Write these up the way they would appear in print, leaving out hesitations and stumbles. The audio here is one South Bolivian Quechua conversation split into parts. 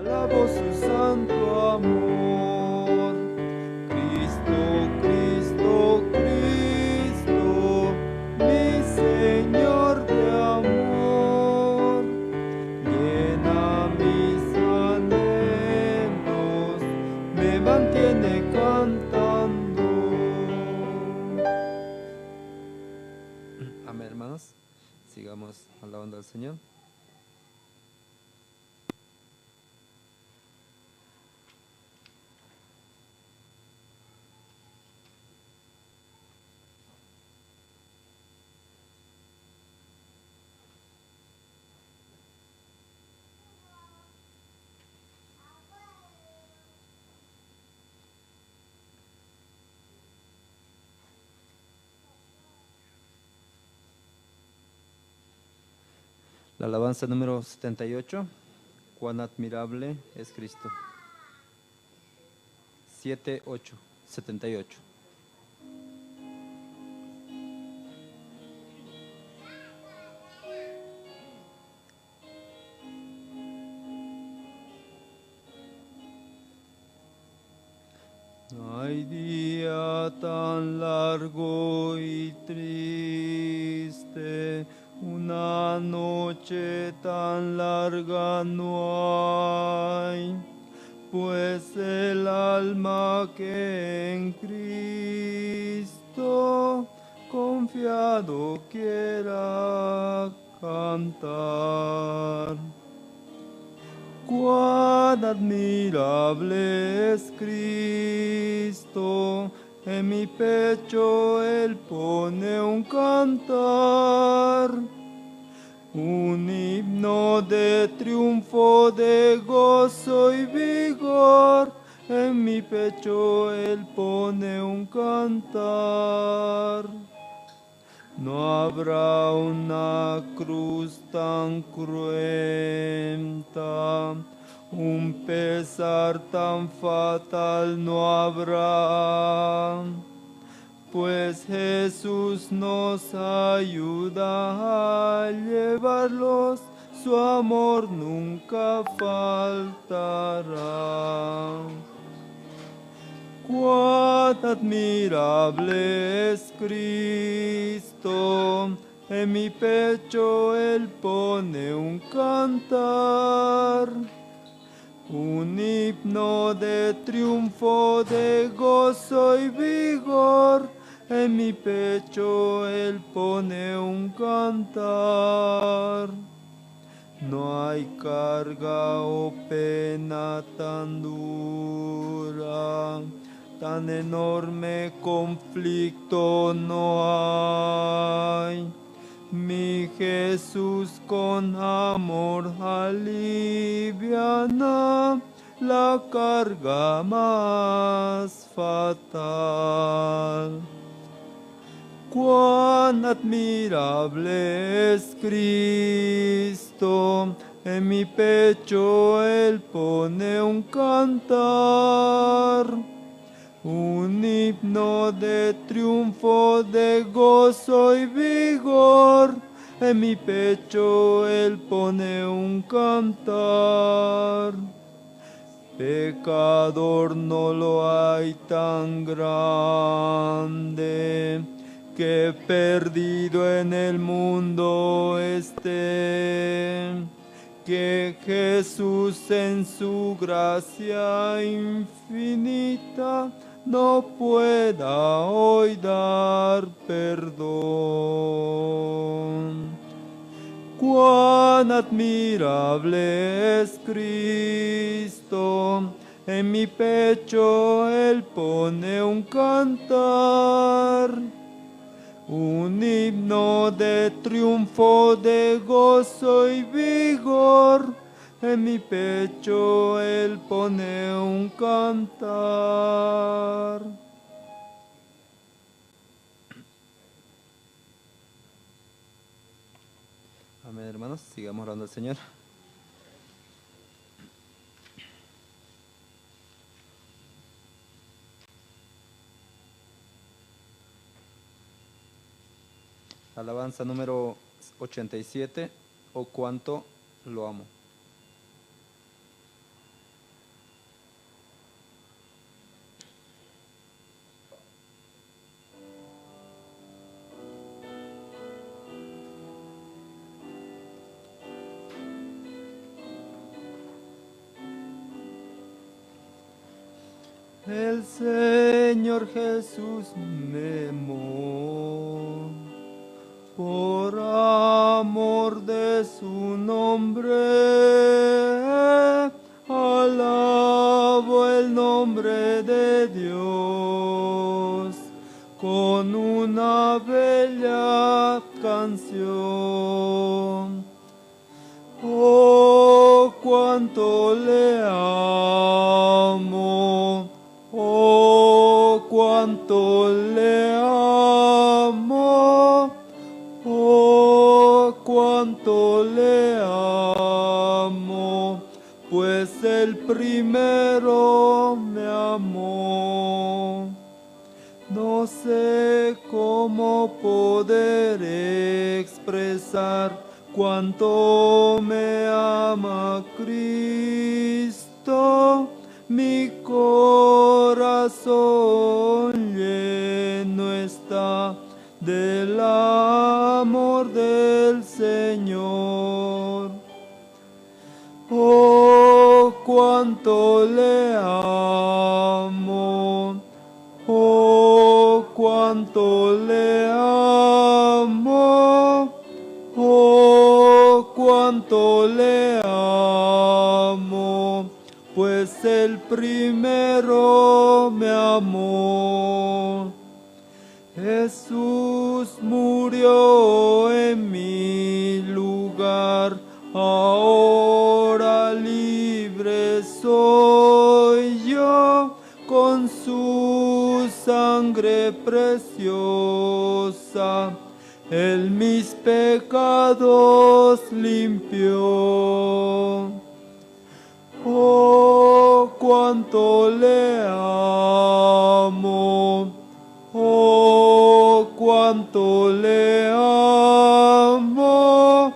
Alabo su santo amor. Cristo, Cristo, Cristo, mi Señor de amor, llena mis anhelos, me mantiene cantando. Amén, hermanos. Sigamos alabando al Señor. La alabanza número 78, cuán admirable es Cristo. 7, 8, 78. No hay día tan largo y triste, una noche tan larga no hay, pues el alma que en Cristo confiado quiera cantar. Cuán admirable es Cristo, en mi pecho Él pone un cantar, un himno de triunfo, de gozo y vigor, en mi pecho Él pone un cantar. No habrá una cruz tan cruenta, un pesar tan fatal no habrá, pues Jesús nos ayuda a llevarlos, su amor nunca faltará. Cuán admirable es Cristo, en mi pecho Él pone un cantar, un himno de triunfo, de gozo y vigor, en mi pecho Él pone un cantar. No hay carga o pena tan dura, tan enorme conflicto no hay. Mi Jesús con amor aliviana la carga más fatal. Cuán admirable es Cristo, en mi pecho Él pone un cantar, un himno de triunfo, de gozo y vigor, en mi pecho Él pone un cantar. Pecador no lo hay tan grande, que perdido en el mundo esté, que Jesús en su gracia infinita no pueda hoy dar perdón. Cuán admirable es Cristo, en mi pecho Él pone un cantar, un himno de triunfo, de gozo y vigor, en mi pecho Él pone un cantar. Amén, hermanos, sigamos orando al Señor. Alabanza número 87, o cuánto lo amo. El Señor Jesús me amó. Por amor de su nombre, alabo el nombre de Dios con una bella canción. Oh, cuánto le amo, oh, cuánto le amo, oh, cuánto le amo, pues el primero me amó. No sé cómo poder expresar cuánto me ama Cristo. Mi corazón lleno está del amor del Señor. Oh, cuánto le amo, oh, cuánto le amo, oh, cuánto le amo, pues el primero me amó. Jesús murió en mi lugar, ahora libre soy yo, con su sangre preciosa, Él mis pecados limpió. Oh, cuánto le amo, oh, cuánto le amo,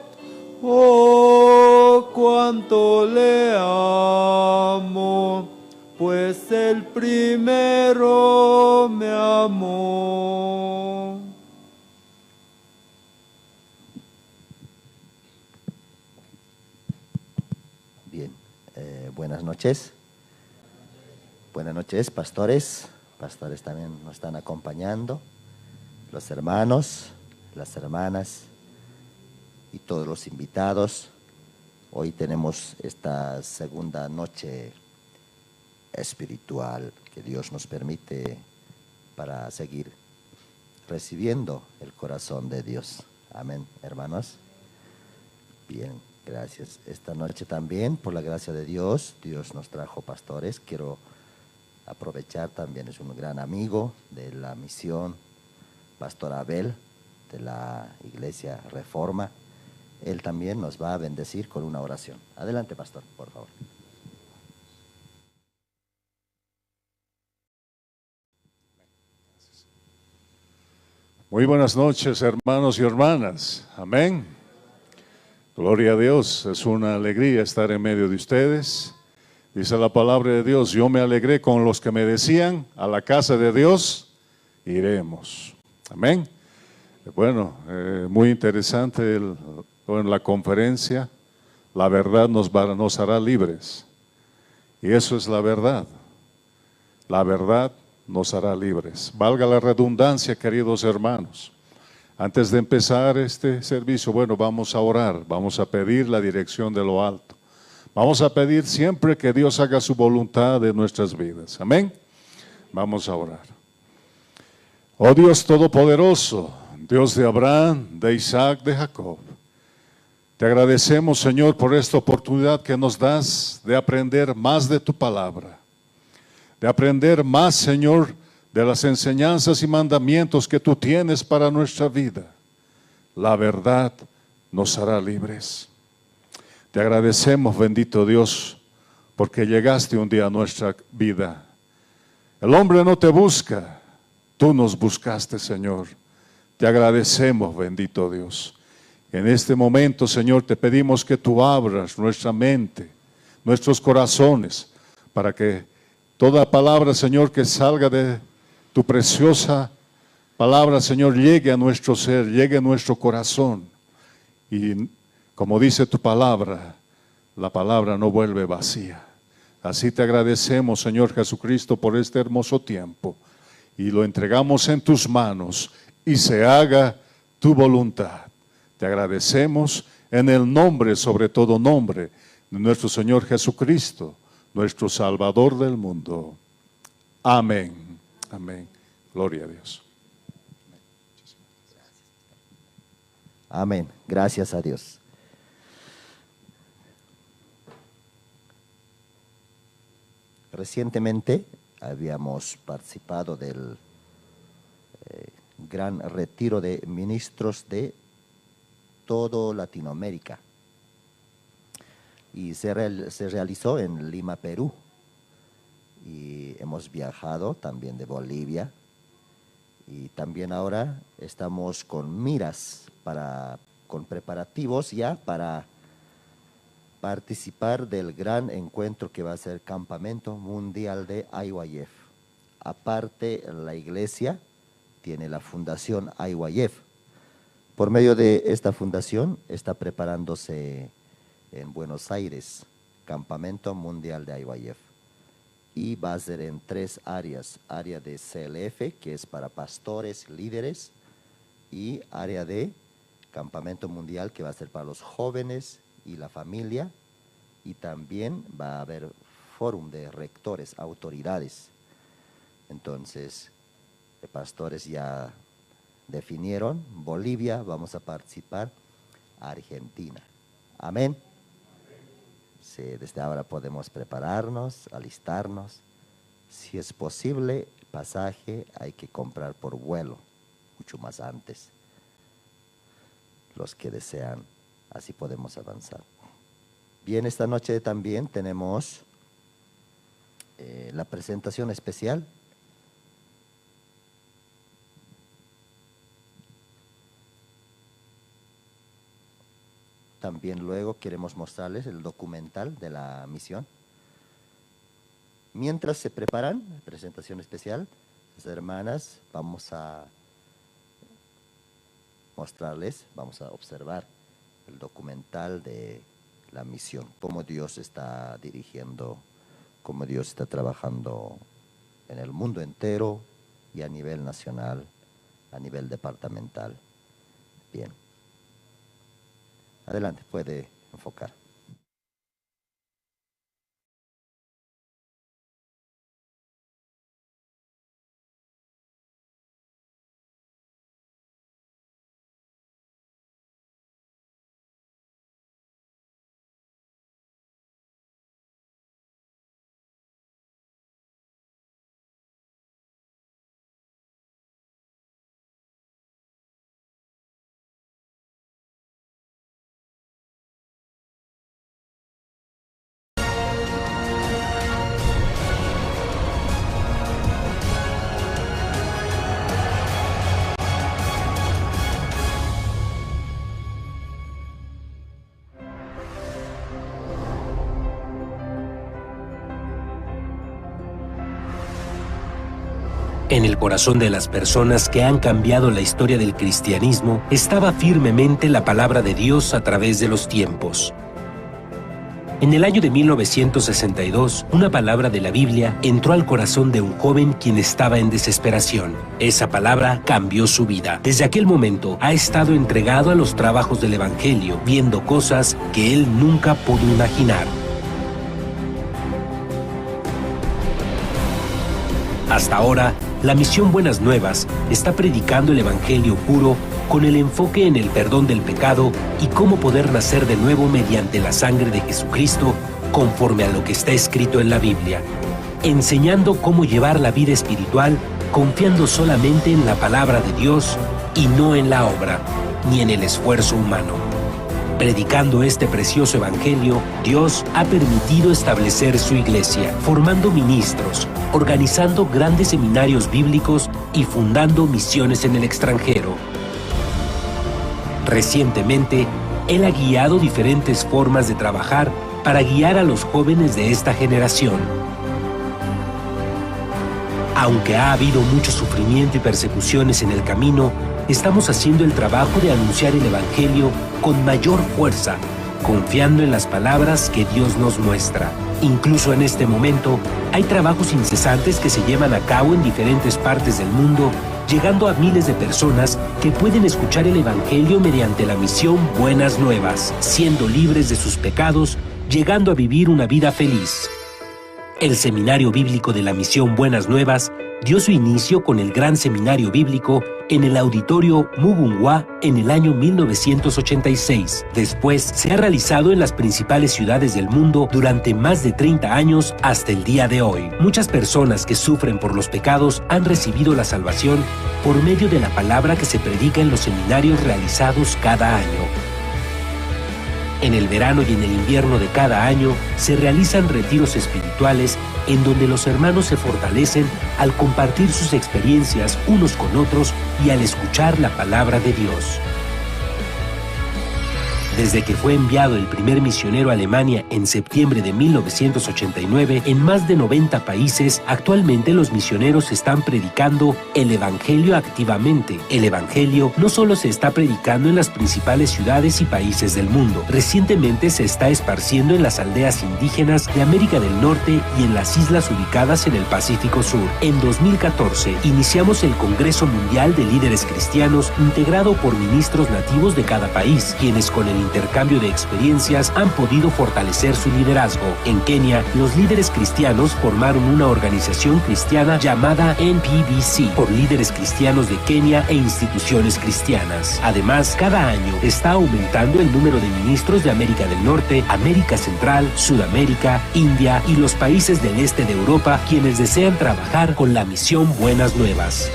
oh, cuánto le amo, pues el primero me amó. Bien, buenas noches. Buenas noches, pastores. Pastores también nos están acompañando, los hermanos, las hermanas y todos los invitados. Hoy tenemos esta segunda noche espiritual que Dios nos permite para seguir recibiendo el corazón de Dios. Amén, hermanos. Bien, gracias. Esta noche también, por la gracia de Dios, Dios nos trajo pastores. Quiero aprovechar también, es un gran amigo de la misión, Pastor Abel, de la Iglesia Reforma. Él también nos va a bendecir con una oración. Adelante, pastor, por favor. Muy buenas noches, hermanos y hermanas. Amén. Gloria a Dios. Es una alegría estar en medio de ustedes. Dice la palabra de Dios, yo me alegré con los que me decían, a la casa de Dios iremos. Amén. Bueno, muy interesante la conferencia. La verdad nos hará libres. Y eso es la verdad. La verdad nos hará libres. Valga la redundancia, queridos hermanos. Antes de empezar este servicio, bueno, vamos a orar, vamos a pedir la dirección de lo alto. Vamos a pedir siempre que Dios haga su voluntad en nuestras vidas. Amén. Vamos a orar. Oh Dios Todopoderoso, Dios de Abraham, de Isaac, de Jacob, te agradecemos, Señor, por esta oportunidad que nos das de aprender más de tu palabra, de aprender más, Señor, de las enseñanzas y mandamientos que tú tienes para nuestra vida. La verdad nos hará libres. Te agradecemos, bendito Dios, porque llegaste un día a nuestra vida. El hombre no te busca, tú nos buscaste, Señor. Te agradecemos, bendito Dios. En este momento, Señor, te pedimos que tú abras nuestra mente, nuestros corazones, para que toda palabra, Señor, que salga de tu preciosa palabra, Señor, llegue a nuestro ser, llegue a nuestro corazón. Y como dice tu palabra, la palabra no vuelve vacía. Así te agradecemos, Señor Jesucristo, por este hermoso tiempo y lo entregamos en tus manos y se haga tu voluntad. Te agradecemos en el nombre, sobre todo nombre, de nuestro Señor Jesucristo, nuestro Salvador del mundo. Amén. Amén. Gloria a Dios. Amén. Gracias a Dios. Recientemente habíamos participado del gran retiro de ministros de todo Latinoamérica y se realizó en Lima, Perú, y hemos viajado también de Bolivia y también ahora estamos con miras, con preparativos ya para participar del gran encuentro que va a ser Campamento Mundial de IYF. Aparte, la iglesia tiene la Fundación IYF. Por medio de esta fundación está preparándose en Buenos Aires, Campamento Mundial de IYF. Y va a ser en 3 áreas: área de CLF, que es para pastores, líderes, y área de Campamento Mundial, que va a ser para los jóvenes y la familia, y también va a haber fórum de rectores, autoridades. Entonces, los pastores ya definieron, Bolivia, vamos a participar, Argentina. Amén. Sí, desde ahora podemos prepararnos, alistarnos. Si es posible, pasaje hay que comprar por vuelo, mucho más antes. Los que desean, así podemos avanzar. Bien, esta noche también tenemos la presentación especial. También luego queremos mostrarles el documental de la misión. Mientras se preparan, presentación especial, las hermanas, vamos a mostrarles, vamos a observar el documental de la misión, cómo Dios está dirigiendo, cómo Dios está trabajando en el mundo entero y a nivel nacional, a nivel departamental. Bien. Adelante, puede enfocar. En el corazón de las personas que han cambiado la historia del cristianismo estaba firmemente la palabra de Dios a través de los tiempos. En el año de 1962, una palabra de la Biblia entró al corazón de un joven quien estaba en desesperación. Esa palabra cambió su vida. Desde aquel momento ha estado entregado a los trabajos del Evangelio, viendo cosas que él nunca pudo imaginar. Hasta ahora, la misión Buenas Nuevas está predicando el Evangelio puro con el enfoque en el perdón del pecado y cómo poder nacer de nuevo mediante la sangre de Jesucristo conforme a lo que está escrito en la Biblia, enseñando cómo llevar la vida espiritual confiando solamente en la palabra de Dios y no en la obra, ni en el esfuerzo humano. Predicando este precioso evangelio, Dios ha permitido establecer su iglesia, formando ministros, organizando grandes seminarios bíblicos y fundando misiones en el extranjero. Recientemente, Él ha guiado diferentes formas de trabajar para guiar a los jóvenes de esta generación. Aunque ha habido mucho sufrimiento y persecuciones en el camino, estamos haciendo el trabajo de anunciar el Evangelio con mayor fuerza, confiando en las palabras que Dios nos muestra. Incluso en este momento, hay trabajos incesantes que se llevan a cabo en diferentes partes del mundo, llegando a miles de personas que pueden escuchar el Evangelio mediante la misión Buenas Nuevas, siendo libres de sus pecados, llegando a vivir una vida feliz. El Seminario Bíblico de la Misión Buenas Nuevas dio su inicio con el Gran Seminario Bíblico en el Auditorio Mugunghwa en el año 1986. Después se ha realizado en las principales ciudades del mundo durante más de 30 años hasta el día de hoy. Muchas personas que sufren por los pecados han recibido la salvación por medio de la palabra que se predica en los seminarios realizados cada año. En el verano y en el invierno de cada año se realizan retiros espirituales en donde los hermanos se fortalecen al compartir sus experiencias unos con otros y al escuchar la palabra de Dios. Desde que fue enviado el primer misionero a Alemania en septiembre de 1989, en más de 90 países, actualmente los misioneros están predicando el Evangelio activamente. El Evangelio no solo se está predicando en las principales ciudades y países del mundo, recientemente se está esparciendo en las aldeas indígenas de América del Norte y en las islas ubicadas en el Pacífico Sur. En 2014, iniciamos el Congreso Mundial de Líderes Cristianos, integrado por ministros nativos de cada país, quienes con el intercambio de experiencias han podido fortalecer su liderazgo. En Kenia, los líderes cristianos formaron una organización cristiana llamada NPBC por líderes cristianos de Kenia e instituciones cristianas. Además, cada año está aumentando el número de ministros de América del Norte, América Central, Sudamérica, India y los países del este de Europa quienes desean trabajar con la misión Buenas Nuevas.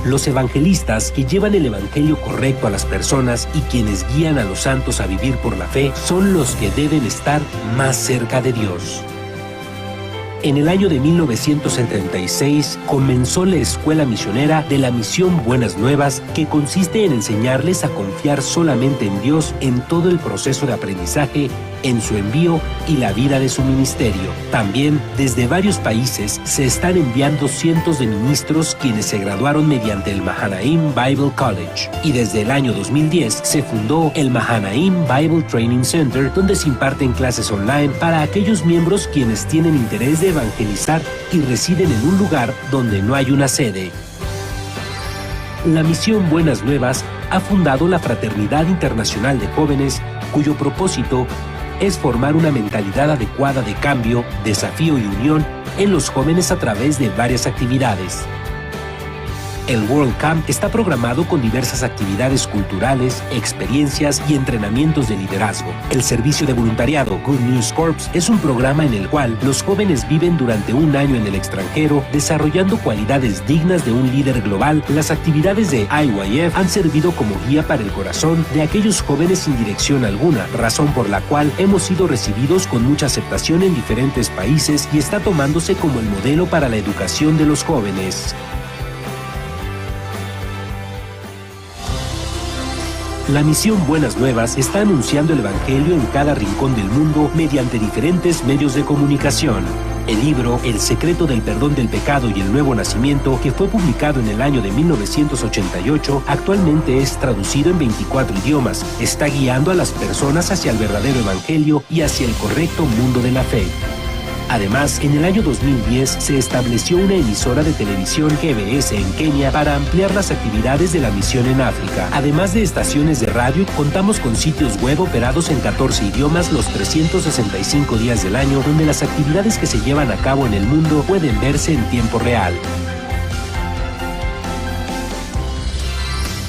Los evangelistas que llevan el evangelio correcto a las personas y quienes guían a los santos a vivir por la fe son los que deben estar más cerca de Dios. En el año de 1976 comenzó la Escuela Misionera de la Misión Buenas Nuevas, que consiste en enseñarles a confiar solamente en Dios en todo el proceso de aprendizaje, en su envío y la vida de su ministerio. También, desde varios países, se están enviando cientos de ministros quienes se graduaron mediante el Mahanaim Bible College. Y desde el año 2010 se fundó el Mahanaim Bible Training Center, donde se imparten clases online para aquellos miembros quienes tienen interés de evangelizar y residen en un lugar donde no hay una sede. La Misión Buenas Nuevas ha fundado la Fraternidad Internacional de Jóvenes, cuyo propósito es formar una mentalidad adecuada de cambio, desafío y unión en los jóvenes a través de varias actividades. El World Camp está programado con diversas actividades culturales, experiencias y entrenamientos de liderazgo. El servicio de voluntariado Good News Corps es un programa en el cual los jóvenes viven durante un año en el extranjero, desarrollando cualidades dignas de un líder global. Las actividades de IYF han servido como guía para el corazón de aquellos jóvenes sin dirección alguna, razón por la cual hemos sido recibidos con mucha aceptación en diferentes países y está tomándose como el modelo para la educación de los jóvenes. La misión Buenas Nuevas está anunciando el Evangelio en cada rincón del mundo mediante diferentes medios de comunicación. El libro El secreto del perdón del pecado y el nuevo nacimiento, que fue publicado en el año de 1988, actualmente es traducido en 24 idiomas. Está guiando a las personas hacia el verdadero Evangelio y hacia el correcto mundo de la fe. Además, en el año 2010 se estableció una emisora de televisión GBS en Kenia para ampliar las actividades de la misión en África. Además de estaciones de radio, contamos con sitios web operados en 14 idiomas los 365 días del año, donde las actividades que se llevan a cabo en el mundo pueden verse en tiempo real.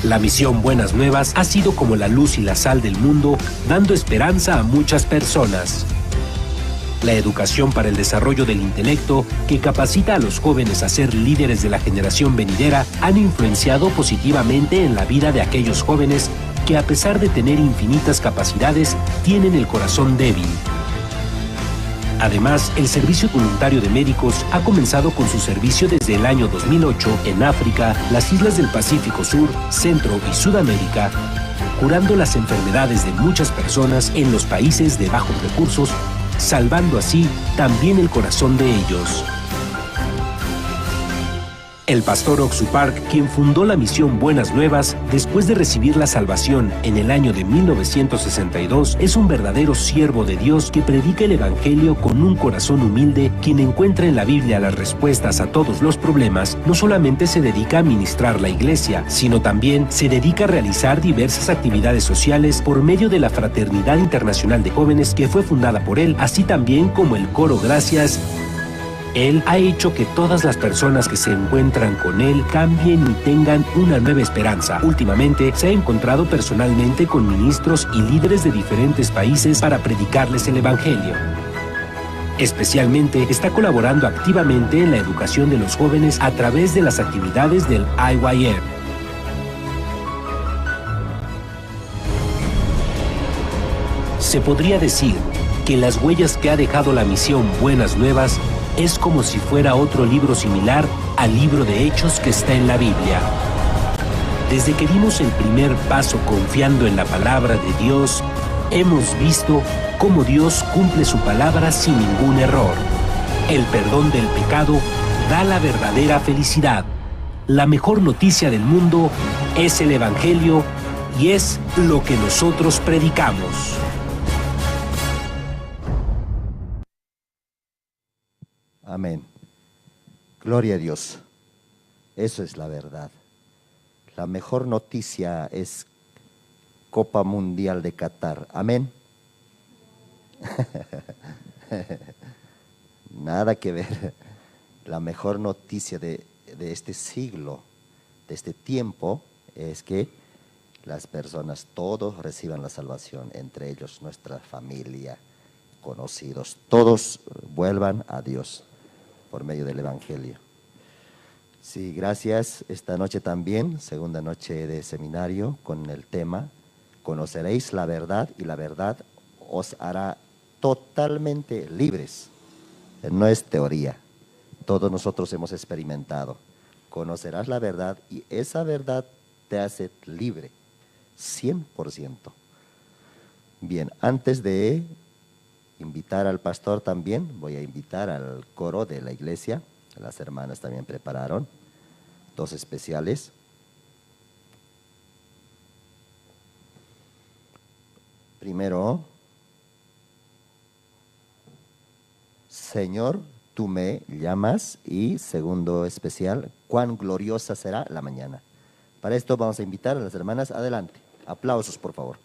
La misión Buenas Nuevas ha sido como la luz y la sal del mundo, dando esperanza a muchas personas. La educación para el desarrollo del intelecto, que capacita a los jóvenes a ser líderes de la generación venidera, han influenciado positivamente en la vida de aquellos jóvenes que, a pesar de tener infinitas capacidades, tienen el corazón débil. Además, el Servicio Voluntario de Médicos ha comenzado con su servicio desde el año 2008 en África, las islas del Pacífico Sur, Centro y Sudamérica, curando las enfermedades de muchas personas en los países de bajos recursos, salvando así también el corazón de ellos. El pastor Ock Soo Park, quien fundó la misión Buenas Nuevas después de recibir la salvación en el año de 1962, es un verdadero siervo de Dios que predica el Evangelio con un corazón humilde, quien encuentra en la Biblia las respuestas a todos los problemas. No solamente se dedica a ministrar la iglesia, sino también se dedica a realizar diversas actividades sociales por medio de la Fraternidad Internacional de Jóvenes que fue fundada por él, así también como el Coro Gracias. Él ha hecho que todas las personas que se encuentran con él cambien y tengan una nueva esperanza. Últimamente se ha encontrado personalmente con ministros y líderes de diferentes países para predicarles el Evangelio. Especialmente está colaborando activamente en la educación de los jóvenes a través de las actividades del IYF. Se podría decir que las huellas que ha dejado la misión Buenas Nuevas es como si fuera otro libro similar al libro de Hechos que está en la Biblia. Desde que dimos el primer paso confiando en la palabra de Dios, hemos visto cómo Dios cumple su palabra sin ningún error. El perdón del pecado da la verdadera felicidad. La mejor noticia del mundo es el Evangelio y es lo que nosotros predicamos. Amén. Gloria a Dios. Eso es la verdad. La mejor noticia es Copa Mundial de Qatar. Amén. Nada que ver. La mejor noticia de este siglo, de este tiempo, es que las personas, todos reciban la salvación, entre ellos nuestra familia, conocidos, todos vuelvan a Dios por medio del Evangelio. Sí, gracias. Esta noche también, segunda noche de seminario, con el tema Conoceréis la verdad y la verdad os hará totalmente libres. No es teoría, todos nosotros hemos experimentado. Conocerás la verdad y esa verdad te hace libre, 100%. Bien, antes de invitar al pastor también, voy a invitar al coro de la iglesia. Las hermanas también prepararon dos especiales. Primero, Señor, tú me llamas, y segundo especial, cuán gloriosa será la mañana. Para esto vamos a invitar a las hermanas adelante. Aplausos, por favor.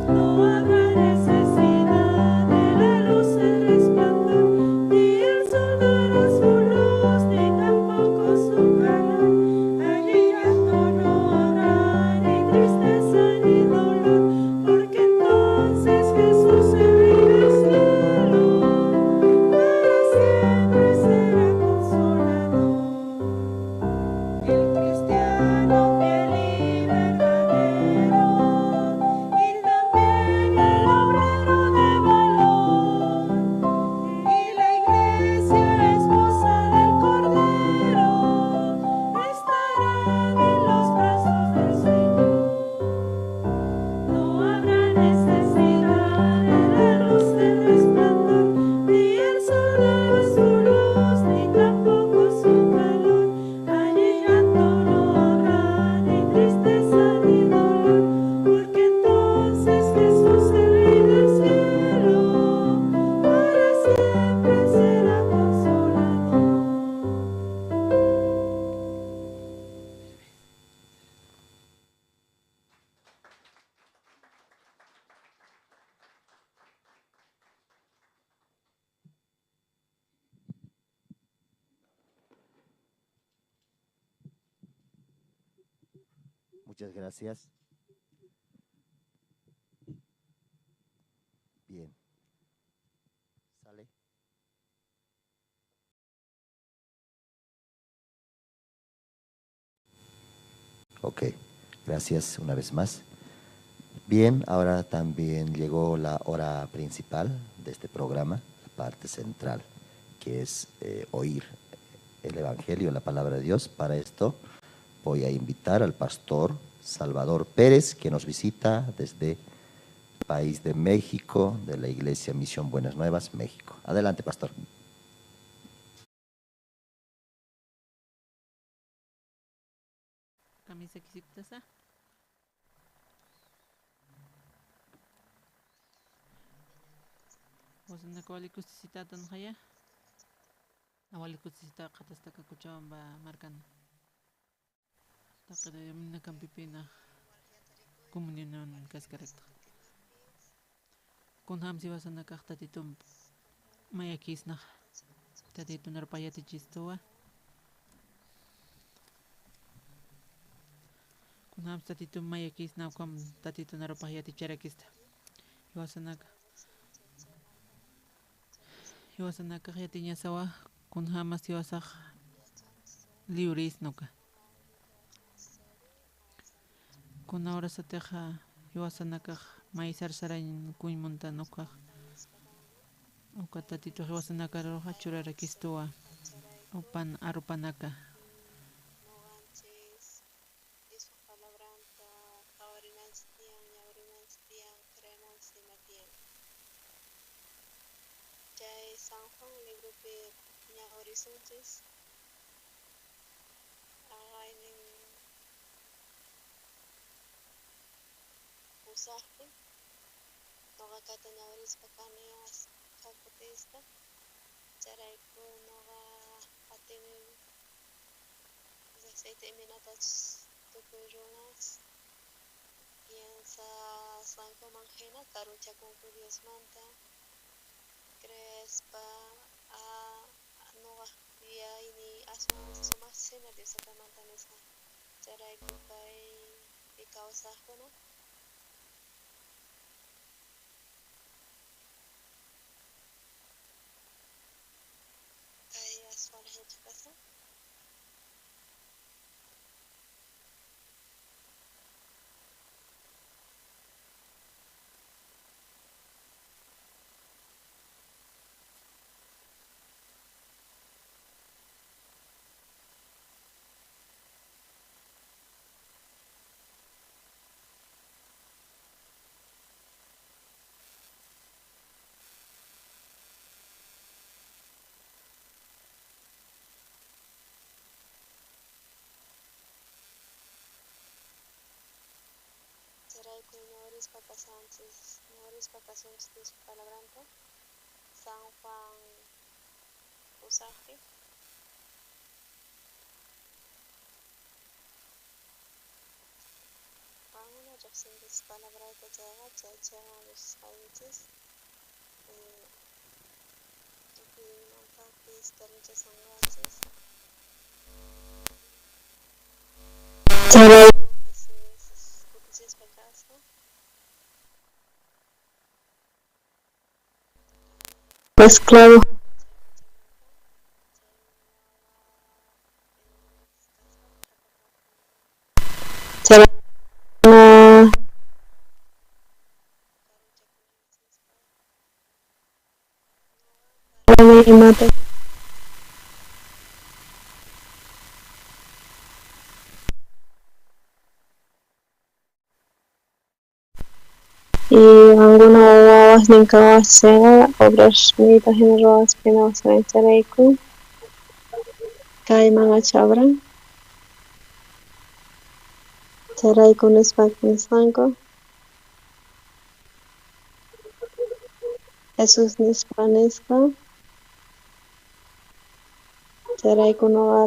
No habrá necesidad de la luz el resplandor, ni el sol dará su luz, ni tampoco su calor. Allí llanto no habrá, ni tristeza ni dolor, porque entonces Jesús el Rey del cielo para siempre será consolador. El cristiano fiel y verdadero, y también el obrero de valor, y la iglesia esposa del Cordero, estarán en los brazos del Señor. No habrá necesidad de la luz del resplandor, ni el sol dará su luz, ni tampoco su calor. Allí llanto no habrá, ni tristeza ni dolor, porque entonces Jesús el Rey del cielo para siempre será consolador. Muchas gracias. Bien. ¿Sale? Ok, gracias una vez más. Bien, ahora también llegó la hora principal de este programa, la parte central, que es oír el Evangelio, la palabra de Dios. Para esto voy a invitar al pastor Salvador Pérez, que nos visita desde el país de México, de la Iglesia Misión Buenas Nuevas, México. Adelante, pastor. Camisa kisiktasa. Wasanaka walikustisitatan haya. Awalikustisita qatastaka Cochabamba markan. Taqara kampipina comunión kaskaracta. Kun hamsi wasanaka tatitum mayakisna. Tatitu narpayatichistuwa. Kun hamsi tatitum mayakisna kam tatitu narpayaticharakista. Iwasanaka. Iwasanaka yatiñasawa kun hamas iwasaj liurisnoka. Kun ahora sateja iwasanaka maisar sarañ kuñmontanokaj. Oka tatito iwasanaka roja churarakistuwa opan arupanaka. Chay San Juan libropi ñawrisunchis aqaynin pusaqpi noqa kayta ñawrispa kani ashkha kutista chayrayku noqa atini riqsiyta imaynatachus tukuy runas piensasqankuman hina karunchakunku Diosmanta creespa noqa yuyayniy aswan sumaqchina Dios tatamanta nisqa chayrayku paypi kawsaqkuna kay aswan allinchu kasan. Chayrayku ñawrispa kasanchis, ñawrispa kasunchis Diospa palabranta San Juan pusaqpi. Qankuna Rejsinkichis palabrayta chayqa, chay cheqan willasqaykichis. Tukuymantapis karunchasunqachis. Jesús kutichispa kasqa. Esclavo. Chayna imata y qankuna wawasnin kawasqa chayqa obrasniyta jina ruwaspa jina chayrayku kayman achabran chayrayku nispa nisqanku Jesús nispa nisqa chayrayku noqa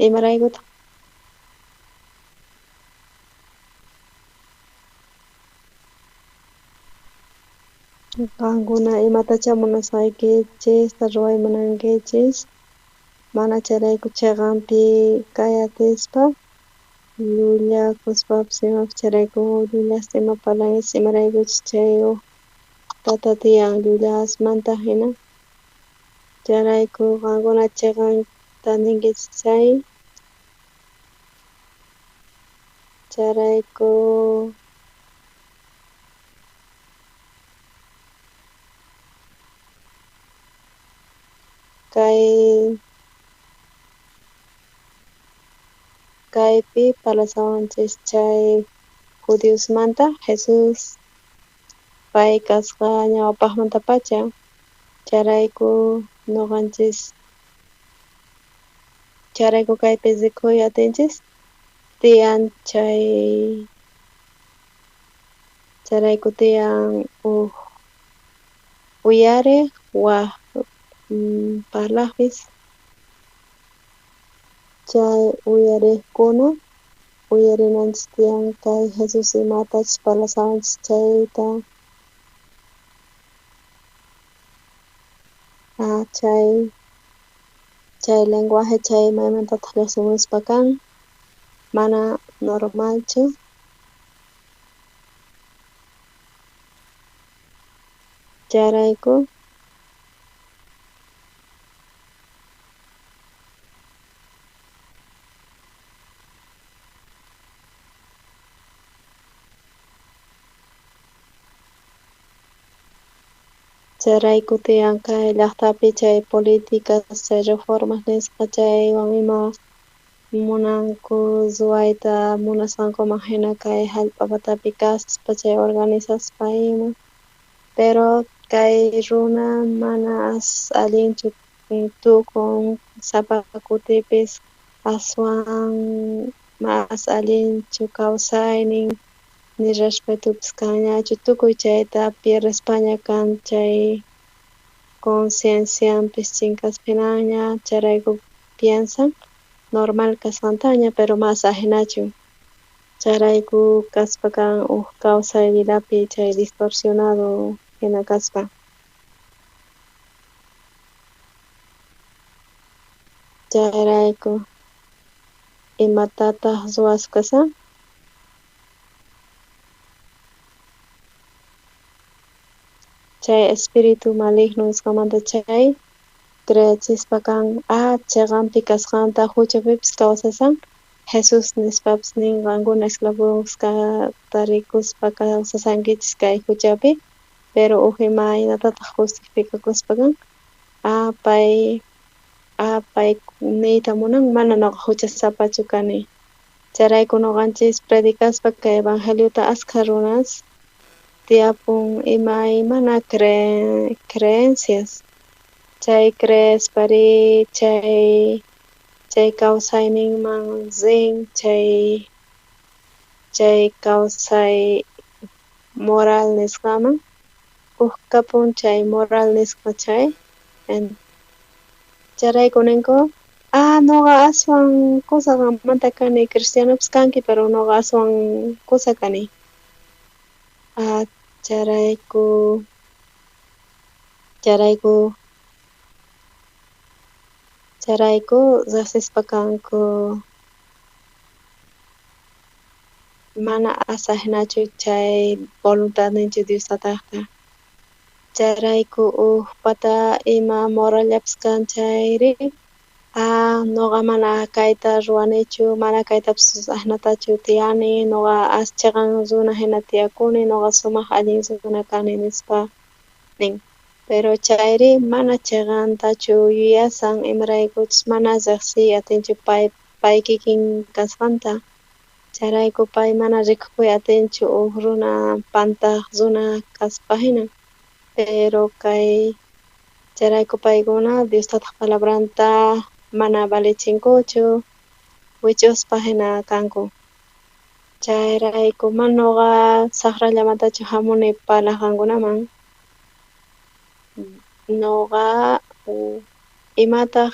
imaraykutaq qankuna imatachá munasqaykichista ruway munankichis mana chayrayku cheqanpi kay atispa llullakuspapis imapis chayrayku llullasta ima parlankichis imaraykuchus chay uj tata tiyan llullasmanta jina chayrayku qankuna cheqanta ninkichis chay chayrayku kay kaypi parlasawanchis chay judiosmanta Jesús pay kasqa ñawpajmantapacha chayrayku noqanchis chayrayku kaypi rikuy atinchis tiyan chay chayrayku tiyan uj uyarej waj parlajpis chay uyarejkuna uyarinanchis tiyan kay Jesús imatachus parlasawanchis chayta chay chay lenguaje chay maymantataq lluqsimuspa kan mana normalchu chayrayku chayrayku tiyan kay llaqtapi chay políticas chay reformas nisqa chaywan ima munanku ruwayta munasqankuman jina kay jallp'a patapi kaspa chay organizaspa ima pero kay runa mana as allinchu tukun sapa kutipis aswan mas allinchu kawsaynin ni respetopis kanñachu tukuy chayta pierdespaña kan chay conciencianpis chinkaspinaña chayrayku piensan normal kasqantaña pero mas ajinachu chayrayku kaspa kan uj kawsay vidapi chay distorsionado jina kaspa chayrayku imatataq ruwaspa kasan chay espíritu maligno nisqamanta chay creechispa kan cheqanpi kasqanta huchapipis kawsasan Jesús nispapis nin qankuna esclavos tarikuspa kawsasankichis kay huchapi pero uj imaynatataq justificakuspa kan pay niyta munan mana noqa huchasapachu kani chayrayku noqanchis predicaspa kay evangeliota askha runas tiyapun imaymana creencias chay creespari chay chay kawsayninman rin chay chay kawsay moral nisqaman uj kapun chay moral nisqa chay chayrayku ninku Ah, noqa aswan kusa qanmanta kani, cristianopis kanki, pero noqa aswan kusa kani. Ah, chayrayku chayrayku chayrayku riqsispa kanku mana asajinachu chay voluntadninchik Dios Tataqta. Chayrayku uj pata ima morallapis kan chayri, ah, noqa mana kayta ruwanichu, mana kaytapis ajnatachu tiyani, noqa as chiqan runa hina tiyakuni, noqa sumaq allin runa kani nispa nin. Pero chayri mana chiqantachu yuyasan, imaraykuchus mana riqsiy atinchu pay kikin kasqanta. Chayrayku pay mana rikukuy atinchu uj runa pantaq runa kaspa hina. Pero kay chayrayku paykuna Dios Tataq palabranta mana valichinkuchu, wich'uspa hina kanku. Chayrayku mana nuqa saqrallamantachu hamuni parlaq qankunaman. Nuqa imataq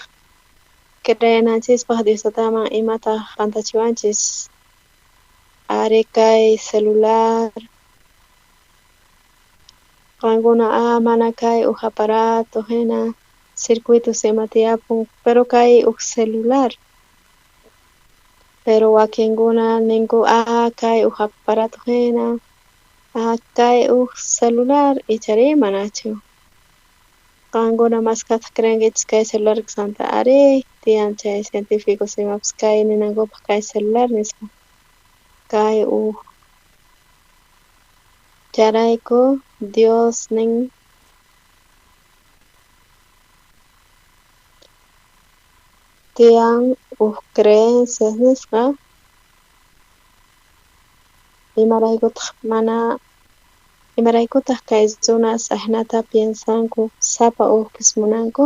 creenanchispaq Dios Tataman imataq pantachiwanchis. Ari kay celular qankuna mana kay uj aparato hina circuitos ima tiyapun, pero kay uj celular. Pero wakinkuna ninku kay uj aparato hina, kay uj celular ichari manachu. Qankuna maskhataq creenkichis kay celular kasqanta, ari tiyan chay científicos imapis kay ninankupaq kay celular nispa. Kay uj chayrayku Dios nin tiyan uj creencias nisqa imaraykutaq mana imaraykutaq kay runas ajinata piensanku sapa ujpis munanku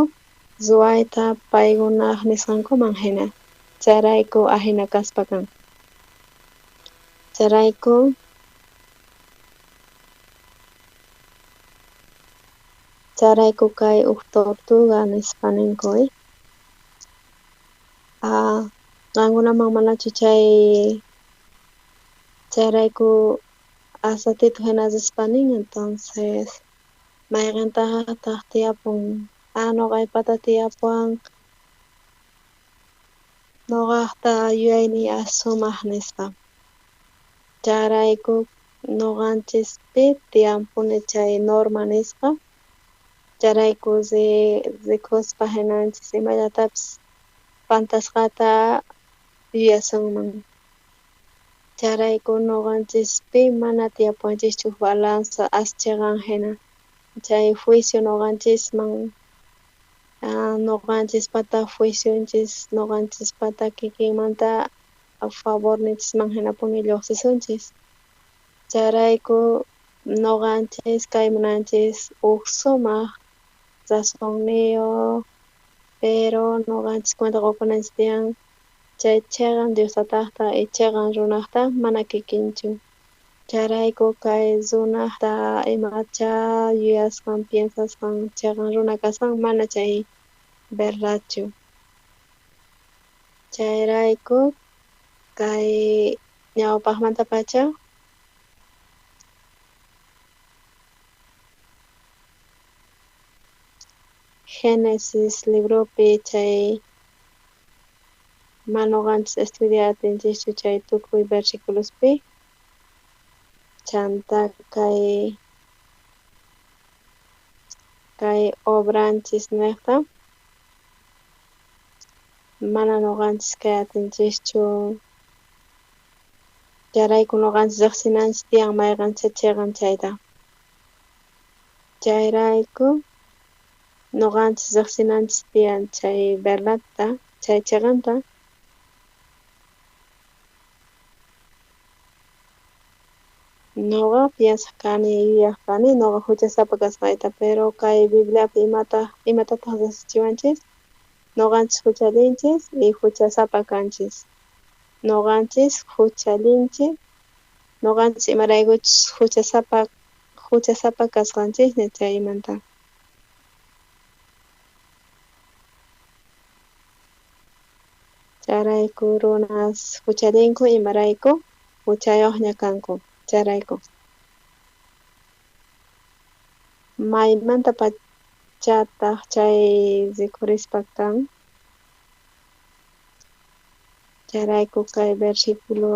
ruwayta paykunaq nisqankuman hina chayrayku ajina kaspa kan. Chayrayku chayrayku kay uj tortuga nispa ninku qankunaman manachu chay chayrayku asatito hina rispa nin entonces mayqintataq tiyapun nuqaypata tiyapuwan nuqaqta yuyayniy as sumaq nispa. Chayrayku nuqanchispi tiyanpuni chay norma nisqa chayrayku rikuspa hinanchis imallatapis pantasqata yuyasunman. Chayrayku nuqanchispi mana tiyapuwanchischu balanza as chiqan hina chay juicio nuqanchisman nuqanchispata juicionchis nuqanchispata kikinmanta favorninchisman hinapuni lluqsisunchis. Chayrayku nuqanchis kay munanchis uj sumaq razonniyuq pero nuqanchis cuenta qukunanchis tiyan chay chiqan Dios Tataqta y chiqan runaqta mana kikinchu. Chayrayku kay runaqta imacha yuyasqan piensasqan chiqan runa kasqan mana chay verdadchu. Chayrayku kay ñawpaqmantapacha Génesis libropi chay mana nuqanchis estudiar atinchischu chay tukuy versiculospi chanta kay obranchis niqta mana nuqanchis kay atinchischu chayrayku nuqanchis riqsinanchis tiyan mayqancha chiqan chayta. Chayrayku nuqanchis riqsinanchis tiyan chay verdadta chay chiqanta. Nuqa piensaq kani yuyaq kani nuqa huchasapa kasqayta, pero kay Bibliapi imatataq riqsichiwanchis nuqanchis huchallinchis y huchasapa kanchis. Nuqanchis huchallinchis, nuqanchis imaraykuchus huchasapa kasqanchisña chaymanta. Chayrayku runas juchallinku imarayku juchayojña kanku chayrayku. Maymanta pachataj chay rikhurispa kan. Chayrayku kay versículo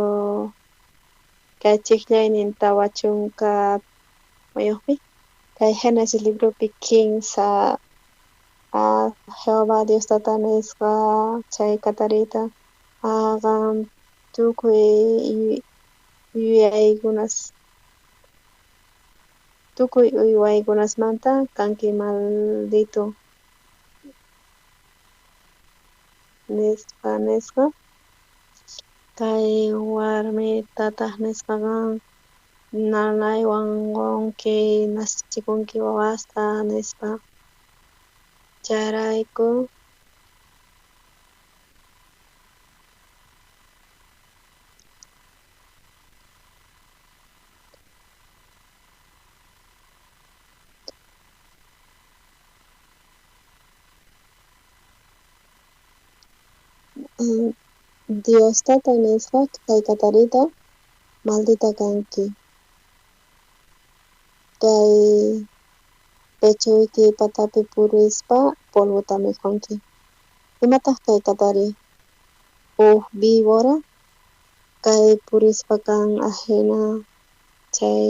kay chijllaynin 40 mayojpi kay Génesis libropi 15 Jehová Dios tata nisqa chay katarita qan tukuy yuyaykunas tukuy uywaykunasmanta kanki maldito nispa nisqa. Kay warmi tataj nisqa qan nanaywan qonki nachikunki wawasta nispa. Chayrayku Dios tata nisqa kay katarita maldita kanki. Kay pechoyki patapi purispa polvota mikhunki. Imataj kay katari? Uj víbora kay purispa kan ajina chay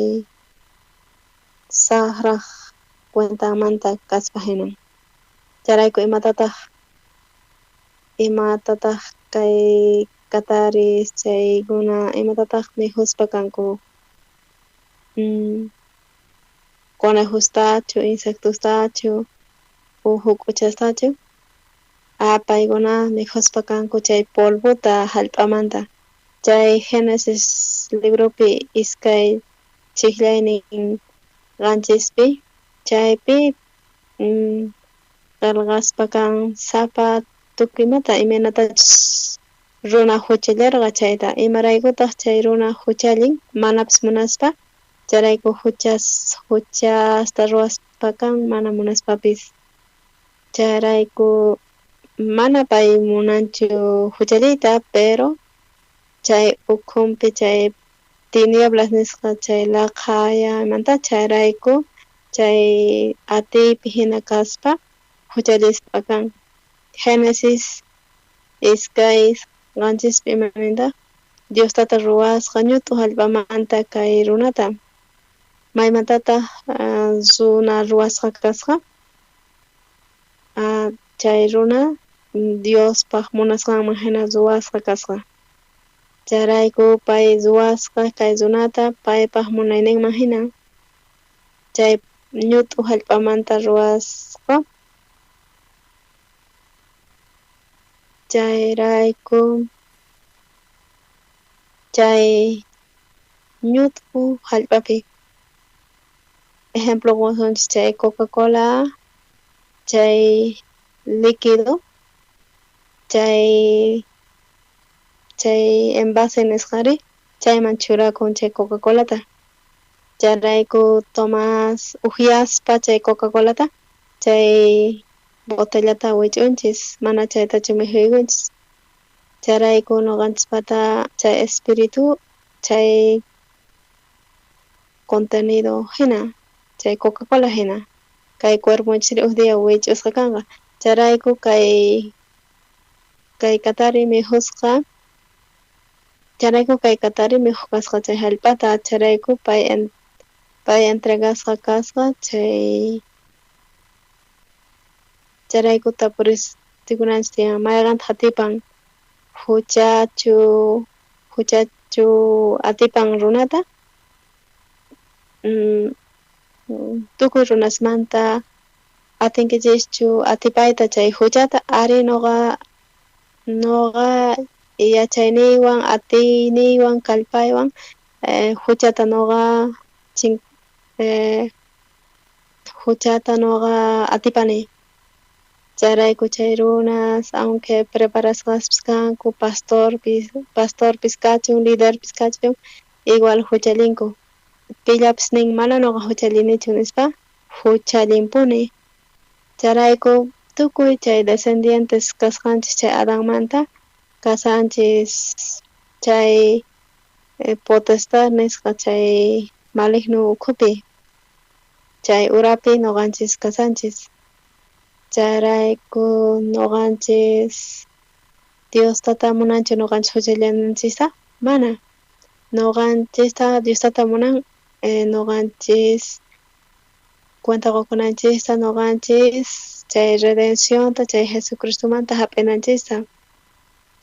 sajraj cuentanmanta kaspa jinan. Chayrayku imatataj kay kataris chaykuna imatataj mikhuspa kanku? Conejostachu, insectostachu, uj juk'uchastachu. Paykuna mikhuspa kanku chay polvota jallp'amanta. Chay Génesis libropi 2 chijllaynin 7 chaypi qelqaspa kan sapa tukuymanta imaynatachus runa juchallarqa chayta. Imaraykutaj chay runa juchallin manapis munaspa. Chayrayku juchasta ruwaspa kan mana munaspapis. Chayrayku mana pay munanchu juchalliyta, pero chay ukhunpi chay tinieblas nisqa chay laqhayaymanta chayrayku chay atiypi hina kaspa juchallispa kan. Génesis 2:7 imanintaj Dios tata ruwasqa ñut'u jallp'amanta kay runata. Maymantataj runa ruwasqa kasqa. Chay runa Diospaj munasqanman hina ruwasqa kasqa. Chayrayku pay ruwasqa kay runata paypaj munayninman hina. Chay ñut'u jallp'amanta ruwasqa. Chayrayku chay ñut'u jallp'api ejemplo qosunchis chay Coca-Cola chay líquido chay envase nisqari chayman churakun chay Coca-Colata. Chayrayku tomas ujyaspa chay Coca-Colata chay botellata wich'unchis mana chaytachu mikhuykunchis. Chayrayku noqanchispata chay espíritu chay contenido hina chay Coca-Cola hina kay cuerponchis uj día wich'usqa kanqa. Chayrayku kay katari mikhusqa chayrayku kay katari mikhukasqa chay jallp'ata. Chayrayku pay entregasqa kasqa chay chayrayku tapuristikunanchis tiyan mayqantaq atipan juchachu atipan runata tukuy runasmanta atinkichischu atipayta chay juchata. Ari noqa yachayniywan atiyniywan kallpaywan juchata noqa atipani. Chayrayku chay runas aunque preparasqaspis kanku pastorpis kachun liderpis kachun igual juchallinku. Pillapis nin mana noqa juchallinichu nispa juchallinpuni. Chayrayku tukuy chay descendientes kasqanchis chay Adanmanta Kasanchis chay potestad nisqa chay maligno ukhupi, chay urapi noqanchis kasanchis. Chayrayku noqanchis Dios tata munanchu noqanchis huchallananchista? Mana. Noqanchista Dios tata munan noqanchis cuenta qokunanchista, noqanchis chay redencionta, chay Jesucristomanta hap'inanchista.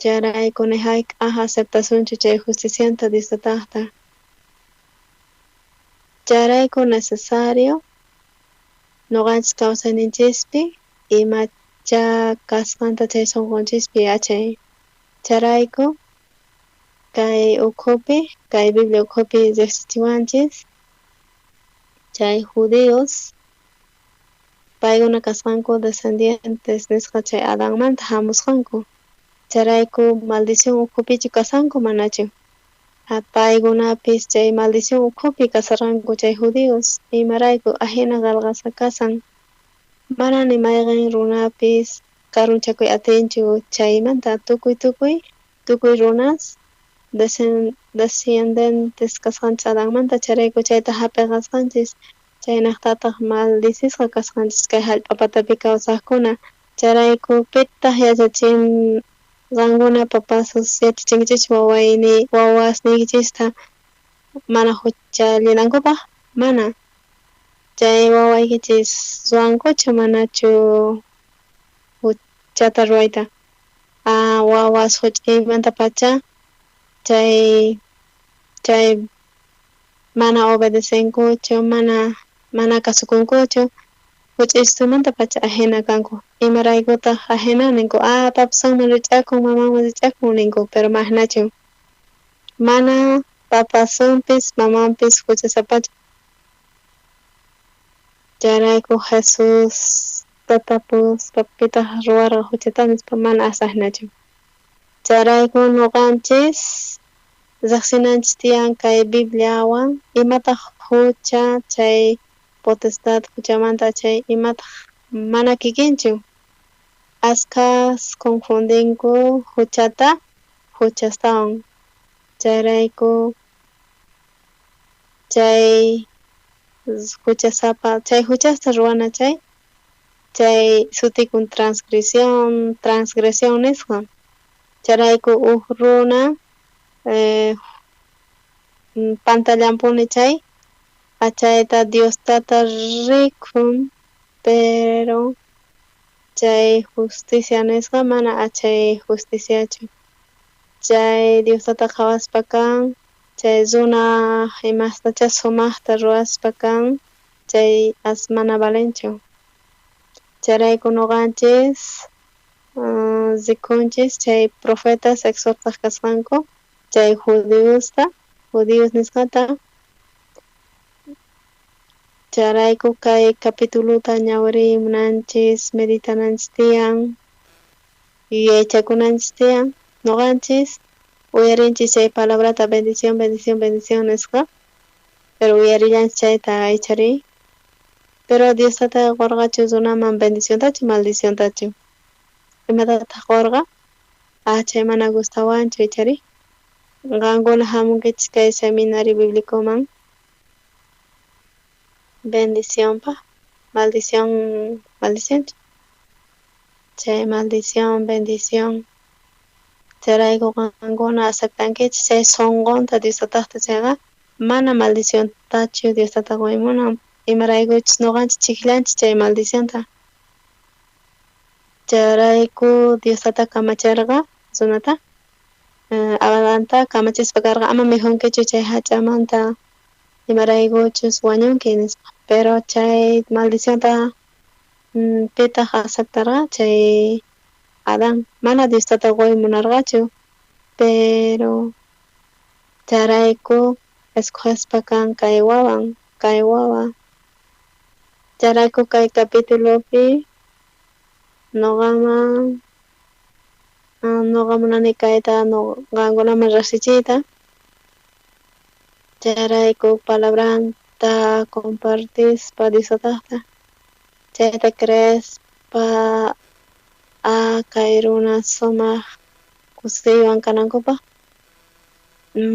Chayrayku ni hayk'aj aceptasunchu chay justicianta Dios tatajta. Chayrayku necesario noqanchis kawsayninchispi imacha kasqanta chay sunqunchispi yachay. Chayrayku kay ukhupi, kay Biblia ukhupi riqsichiwanchis chay judíos paykuna kasqanku descendientes nisqa chay Adanmanta hamusqanku. Chayrayku maldición ukhupichu kasanku manachu. Paykunapis chay maldición ukhupi kasarqanku chay judíos, imarayku ajina qelqasqa kasan. Mana ni mayqin runapis karunchakuy atinchu chaymanta tukuy runas descendientes kasqanchis Adanmanta, chayrayku chayta hap'iqasqanchis, chaynaqtataq maldicisqa kasqanchis kay hallp'a patapi kawsaqkuna. Chayrayku pitaq yachachin qankuna papasos yachachinkichis wawasniykichista mana huchallinankupaq? Mana. Chay wawaykichis ruwankuchu manachu huchata ruwayta? Wawas huch'iymantapacha chay mana obedecenkuchu, mana kasukunkuchu, huch'iysumantapacha ajina kanku. Imaraykutaq ajina ninku? Papasunman rich'akun, mamanman rich'akun ninku, pero mana jinachu. Mana papasunpis mamanpis huchasapachu. Chayrayku Jesús tatapuspa pitaq ruwarqa huchata nispa mana asajnachu. Chayrayku noqanchis riqsinanchis tiyan kay Bibliawan imataq hucha chay potestad huchamanta chay imataq mana kikinchu. Askhas confundinku huchata huchastawan. Chayrayku chay huchasapa chay huchasta ruwana chay sutikun transgresión nisqa. Chayrayku uj runa pantallanpuni chay achayta Dios tata rikun, pero chay justicia nisqa mana achay justiciachu. Chay Dios tata qhawaspa kan, chay runa imastacha sumaqta ruwaspa kan, chay as mana valenchu. Chayrayku noqanchis rikunchis chay profetas exhortaq kasqanku chay judíos nisqata. Chayrayku kay capituluta ñawirimunanchis, meditananchis tiyan, yuyaychakunanchis tiyan. Noqanchis uyarinchis chay palabrata bendición, bendición, bendición nisqa, pero uyarillanchis chayta ichari. Pero Dios tata qorqachu runaman bendiciontachu maldiciontachu? Imatataq qorqa? Chay mana gustawanchu ichari. Qankuna hamunkichis kay seminario biblicoman bendicionpaq, maldición, maldicionchu. Chay maldición, bendición. Chayrayku qankuna aceptankichis chay sunqunta Dios tataqta chayqa mana maldiciontachu Dios tata quymunan. Imaraykuchis noqanchis chiklanchis chay maldicionta. Chayrayku Dios tata kamacharqa runata, Adanta kamachispa karqa ama mikhunkichu chay hach'amanta imaraykuchus wañunki nispa. Pero chay maldicionta pitaq aceptarqa? Chay Adán mana Dios tata quy munarqachu, pero chayrayku escogespa kan kay wawan, kay wawa. Chayrayku kay capitulopi noqaman noqa munani kayta qankunaman riqsichiyta. Chayrayku palabranta compartispa Dios tataqta, chayta creespa kay runa sumaq Kusiywan kanankupaj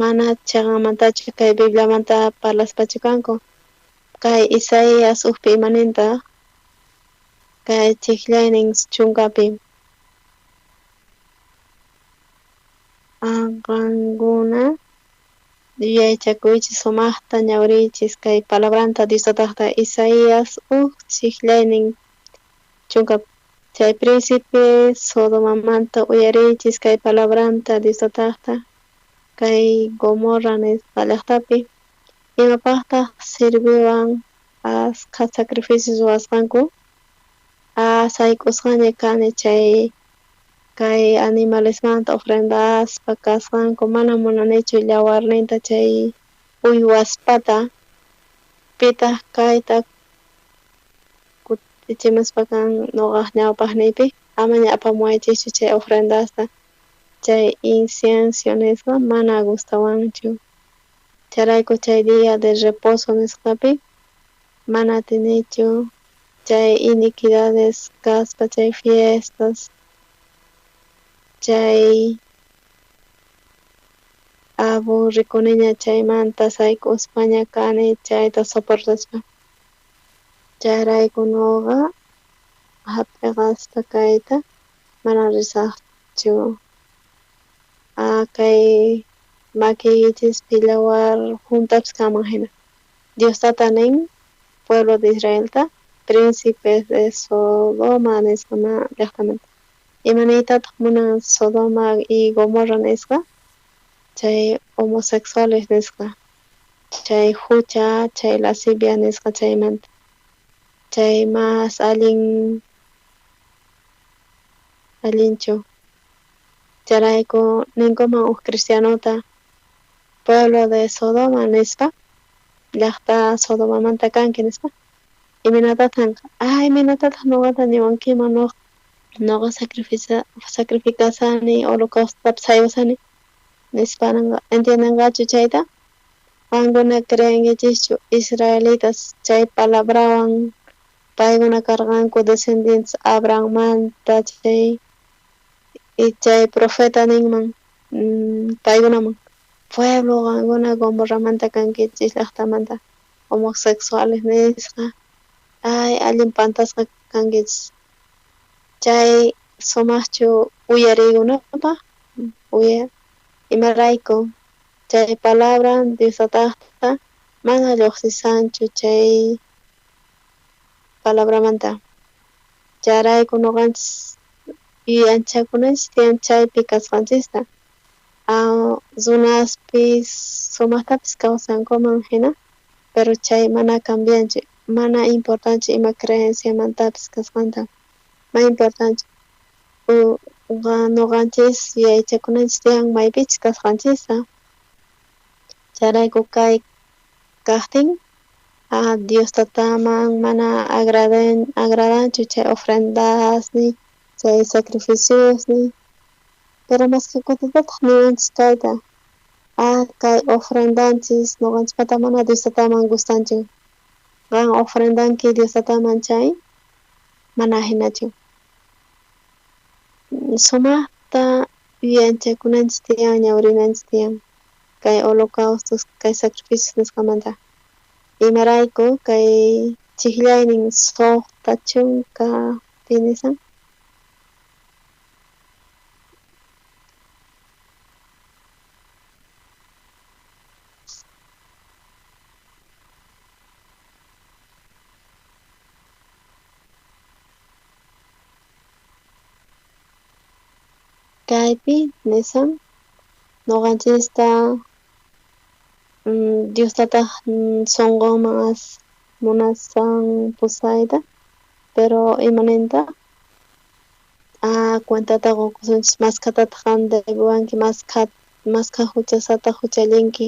mana cheqanmantachu kay Bibliamanta parlaspachu kanku. Kay Isaías ujpi imanintaj kay chijllaynin chunkapi. Qankuna yuyaychakuychis sumajta ñawiriychis kay palabranta Dios tatajta Isaías uj chijllaynin chunka. Chay príncipe Sodomamanta uyariychis kay palabranta Dios tatajta kay Gomorra nisqa llajtapi imapajtaj sirviwan askha sacrificios ruwasqanku. Sayk'usqaña kani chay kay animalesmanta ofrendaspa kasqanku mana munanichu llawarninta chay uywaspata. Pitaj kayta kutichimuspa kan noqaj ñawpajniypi amaña apamuwaychischu chay ofrendasta chay incienso nisqa mana gustawanchu. Chayrayku chay día de reposo nisqapi mana atinichu chay iniquidades kaspa chay fiestas chay aburrikuniña chaymanta sayk'uspaña kani chayta soportaspa. Chayrayku noqa jap'iqaspa kayta mana risajchu. Kay makiykichispi yawar junt'apis kanman jina. Dios tata nin pueblo de Israelta príncipes de Sodoma nisqa llajtamanta. Imaniytataj munan Sodoma y Gomorra nisqa chay homosexuales nisqa chay jucha chay lascivia nisqa chaymanta chay mas allin allinchu. Chayrayku ninkuman uj cristianota pueblo de Sodoma nispa llajta Sodomamanta kanki nispa imaynatataq imaynatataq noqata niwankiman noqa sacrificasani holocaustotapis jaywasani nispa entiendenqachu chayta. Qankuna creenkichischu israelitas chay palabrawan paykuna karqanku descendientes Abrahammanta chay chay profeta ninman paykunaman pueblo qankuna Gomorramanta kankichis llajtamanta homosexuales nisqa ay allin pantasqa kankichis chay sumajchu uyariykunapaj imarayku chay palabra Dios tatajta mana lluqsisanchu chay palabramanta. Chayrayku noqanchis yuyanchakunanchis tiyan chaypi kasqanchista. Runaspis sumajtapis kawsankuman jina pero chay mana cambianchu mana importanchu ima creenciamantapis kasqanta mana importanchu noqanchis yuyaychakunanchis tiyan maypichus kasqanchista. Chayrayku kay kajtin Dios tataman mana agradanchu chay ofrendasni chay sacrificiosni pero maskha kutitataq niwanchis kayta kay ofrendanchis noqanchispata mana Dios tataman gustanchu qan ofrendanki Dios tataman chay mana jinachu. Sumajta yuyanchakunanchis tiyan ñawrinanchis tiyan kay holocaustos kay sacrificios nisqamanta. Imarayku kay chijllaynin suqta chunka pinisan kaypi nisan noqanchista Dios tataj sonqonman as munasan pusayta pero imaninta cuentata qukusunchis maskhatataq qan debiwanki maskha juchasataq juchallinki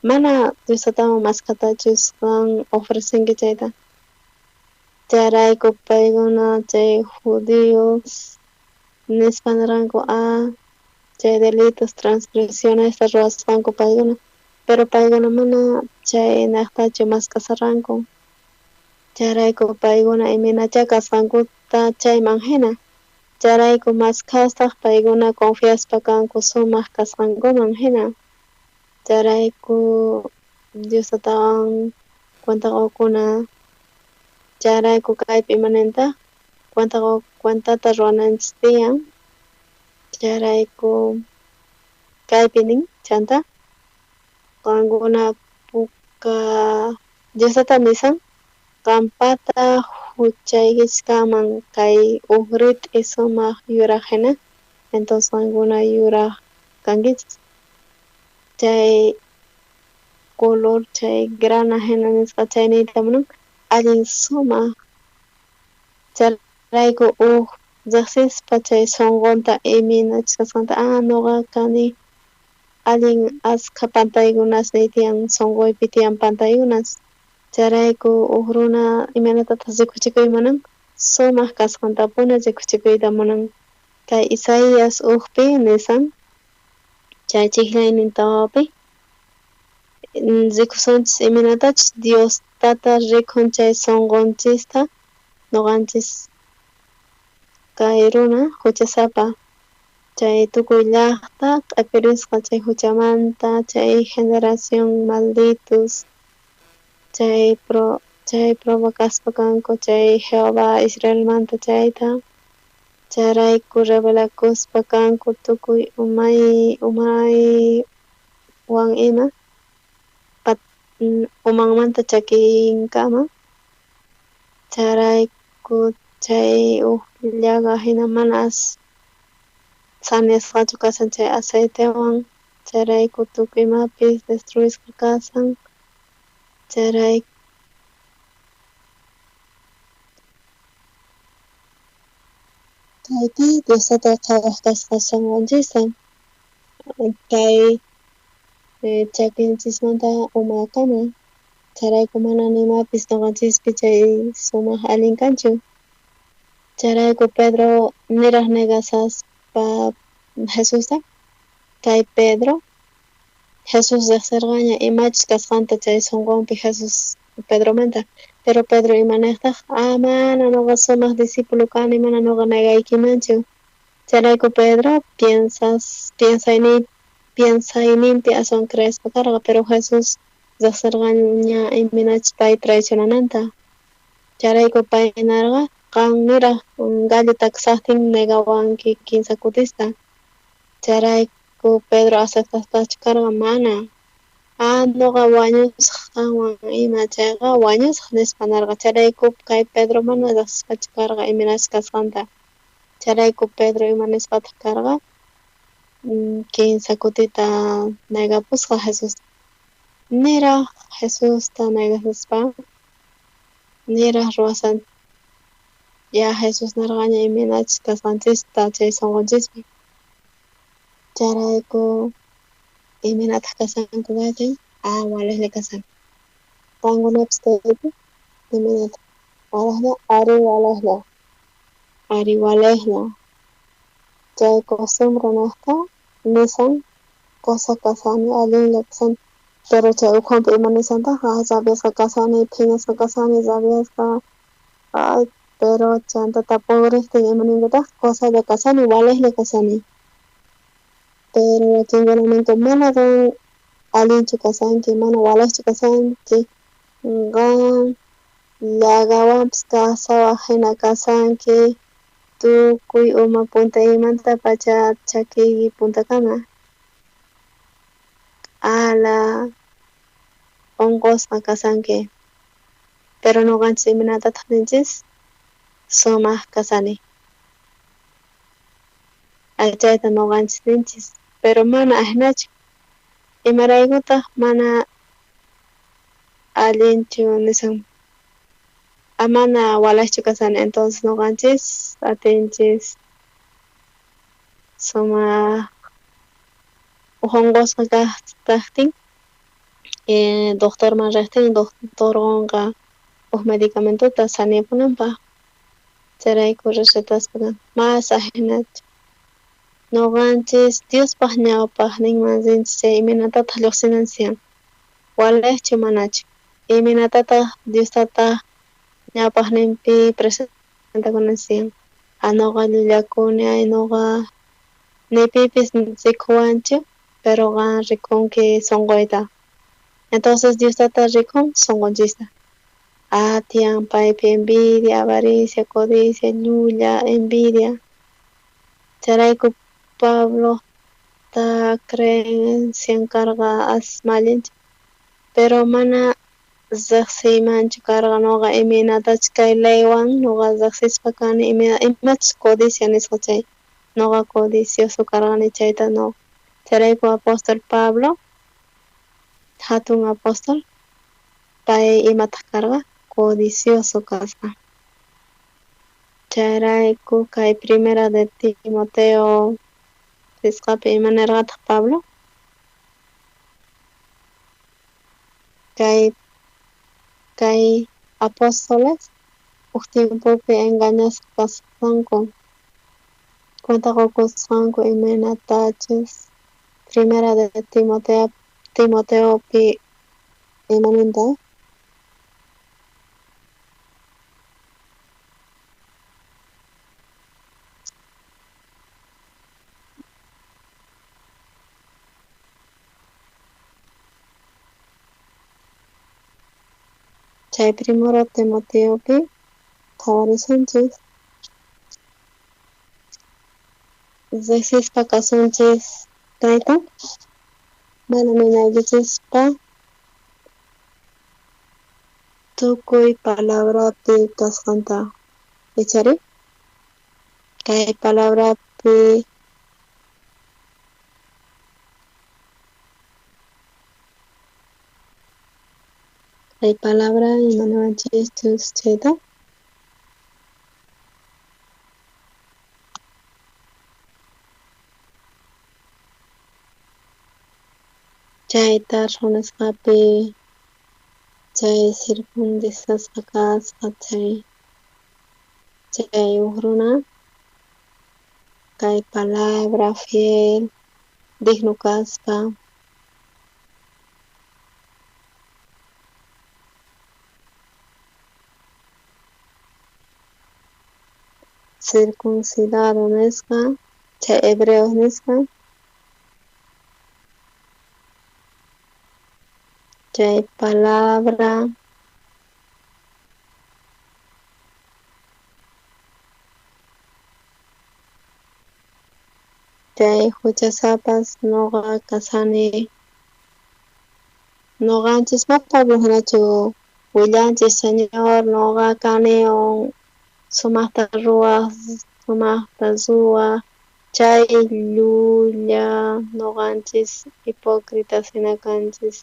mana Dios tataman maskhatachus qan ofrecenki chayta. Chayrayku paykuna chay judíos nispa nirqanku chay delitos transgresionesta ruwasqanku paykuna pero paykuna mana chay naqtachu mask'asarqanku. Chayrayku paykuna imaynachá kasqankuta chayman jina Chayrayku maskhastaj paykuna confiaspa kanku sumaq kasqankuman hina. Chayrayku Dios tatawan cuenta qukuna. Chayrayku kaypi imanintaq cuentata ruwananchis tiyan. Chayrayku kaypi nin chanta qankuna puka Dios tata nisan qampata huchaykichis kanman kay uj rit'i sumaq yuraj hina, entonces qankuna yuraj kankichis. Chay color chay grana hina nisqa chay niyta munan allin sumaq. Chayrayku uj riqsispa chay sunqunta imaynachus kasqanta, nuqa kani allin askha pantaykunasniy tiyan, sunquypi tiyan pantaykunas. Chayrayku uj runa imaynatataq rikuchikuy munan, sumaq kasqantapuni rikuchikuyta munan. Kay Isaías ujpi nisan chay chijllaynin tawapi rikusunchis imaynatachus Dios tata rikun chay sunqunchista nuqanchis kay runa huchasapa chay tukuy llaqta q'apirisqa chay huchamanta, chay generación malditos chay provocaspa kanku chay Jehová Israelmanta chayta. Chayrayku rebelakuspa kanku tukuy umaywan ima umanmanta chakinkama. Chayrayku chay uj llaga hina mana saneasqachu kasan chay aceitewan. Chayrayku tukuy imapis destruisqa kasan. Chayrayku kaypi Dios tata qhawaj kasqa sunqunchista kay chakinchismanta umakama. Chayrayku mana nimapis nuqanchispi chay sumaq allin kanchu. Chayrayku Pedro niraj negasaspa Jesusta, kay Pedro Jesús riqsirqaña imachus kasqanta chay sunqunpi Jesús Pedromanta. Pero Pedro imanejtaj, mana nuqa sumaq discípulo kani, mana nuqa negaykimanchu. Chayrayku Pedro piensayninpi aswan creespa karqa, pero Jesús riqsirqaña imaynachus pay traicionananta. Chayrayku pay narqa qan niraj gallo takasajtin negawanki kinsa kutista. Chayrayku Pedro aceptaspachu karqa mana. Nuqa wañusaj qanwan ima chayqa wañusaj nispa narqa. Chayrayku kay Pedro mana riqsispachu karqa imaynachus kasqanta. Chayrayku Pedro ima nisqataq karqa kinsa kutita negapusqa Jesusta. Niraj Jesusta negasaspa niraj ruwasan ya Jesús narqaña imaynachus kasqanchista chay sunqunchispi. Chayrayku imaynataq kasanku wakin walejlla kasan. Qankunapis kaypi imaynataq walejlla ari walejlla ari walejlla chay costumbre niqta nisan cosa kasani allinlla kasani, pero chay ukhunpi ima nisantaq rabiasqa kasani, phiñasqa kasani, rabiasqa ay, pero chanta tapuriqtin ima ninkutaq cosalla kasani, walejlla kasani. Pero wakinkuna ninku mana qan allinchu kasanki, mana walejchu kasanki, qan llagawanpis kasawaj hina kasanki tukuy uma puntaymanta pacha chakiyki puntakama. Ala unqusqa kasanki. Pero nuqanchis imaynatataq ninchis sumaq kasani. Chayta nuqanchis ninchis, pero mana ajinachu. Imaraykutaq mana allinchu nisan mana walejchu kasani, entonces nuqanchis atinchis sumaq uj unqusqa kajtin doctorman riqtin doctorwanqa uj medicamentota saneapunanpaq. Chayrayku recetaspa mas ajinachu. Nuqanchis Diospaq ñawpaqninman rinchis chay imaynatataq lluqsinanchis walejchu manachu, imaynatataq Dios tata ñawpaqninpi presentakunanchis. Noqa llullakuni, ay noqa ni pipis rikuwanchu, pero qan rikunki sonqoyta. Entonces Dios tata rikun sonqonchista. Tiyan paypi envidia, avaricia, codicia, llulla, envidia. Chayrayku Pablo ta creencian karqa asmallinchu, pero mana riqsiymanchu karqa noqa imaynatachus kay leywan noqa riqsispa kani imachus codicia nisqa chay noqa codicioso karqani chayta no. Chayrayku apóstol Pablo, hatun apóstol, pay imataq karqa codicioso kasqa. Chayrayku kay primera de Timoteo nisqapi ima nirqataq Pablo? Kay apóstoles uj tiempopi engañasqa kasqanku, cuenta qukusqanku imaynatachus primera de Timoteopi imaninta. Chay primero Timoteopi qhawarisunchis, riqsispa kasunchis kayta, mana ninaykichispa tukuy palabrapi kasqanta ichari kay palabrapi kay palabra imanawanchischus chayta. Chayta runisqapi chay circuncisasqa kasqa chay uj runa kay palabra fiel digno kaspa circuncidado nisqa chay hebreos nisqa chay palabra chay huchasapas noqa kasani noqanchis ma Pablo hinachu willanchis Señor noqa kani sumaqta ruwaq sumaqta ruwaq chay llulla noqanchis hipócritas hina kanchis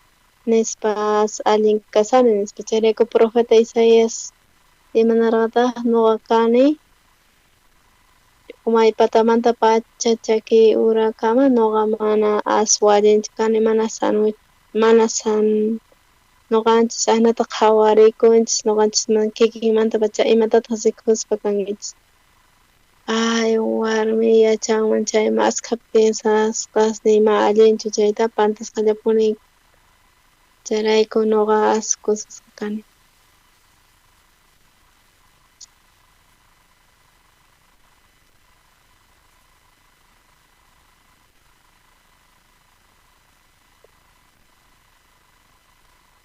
nispas allin kasani nispa. Chayrayku profeta Isaías imanarqataq noqa kani umay patamanta pacha chaki urakama noqa mana aswa allinchu kani mana san noqanchis ahinata qhawarikunchis noqanchis kikinmanta pacha imatataq rikuspa kankichis. Ay warmi yachanman chay askha piensasqasniy ma allinchu chayta pantasqallapuni chayrayku noqa as kusisqa kani.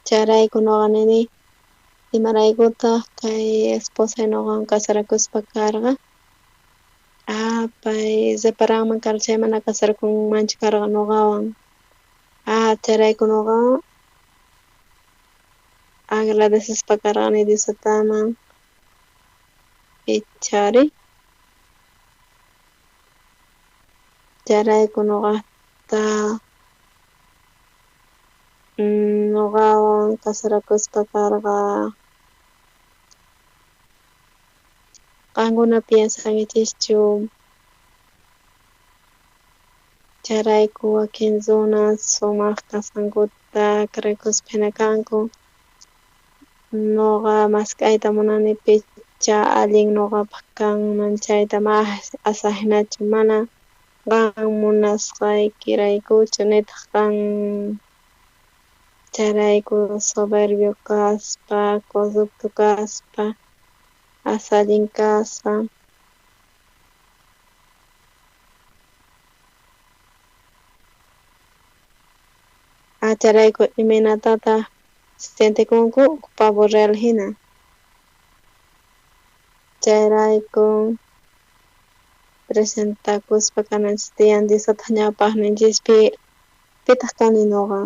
Chayrayku noqa nini imaraykutaq kay esposay noqawan casarakuspa karqa. Pay reparanman karqa chay mana casarakunmanchu karqa noqawan. Chayrayku noqa agradecespa karqani Dios tataman ichari. Chayrayku noqata noqawan casarakuspa karqa. Qankuna piensankichischu chayrayku wakin runas sumaq kasqankuta crekuspa hina kanku. Noqa mask'ayta munani picha allin noqapaq kanman chayta ma asahinachu mana qan munasqaykiraykuchu nitaq qan chayrayku soberbio kaspa, corrupto kaspa, as allin kaspa. Chayrayku imaynatataj sientekunku uj pavo real jina. Chayrayku presentakuspa kananchis tiyan Diostaj ñawpajninchispi pitaq kani noqa.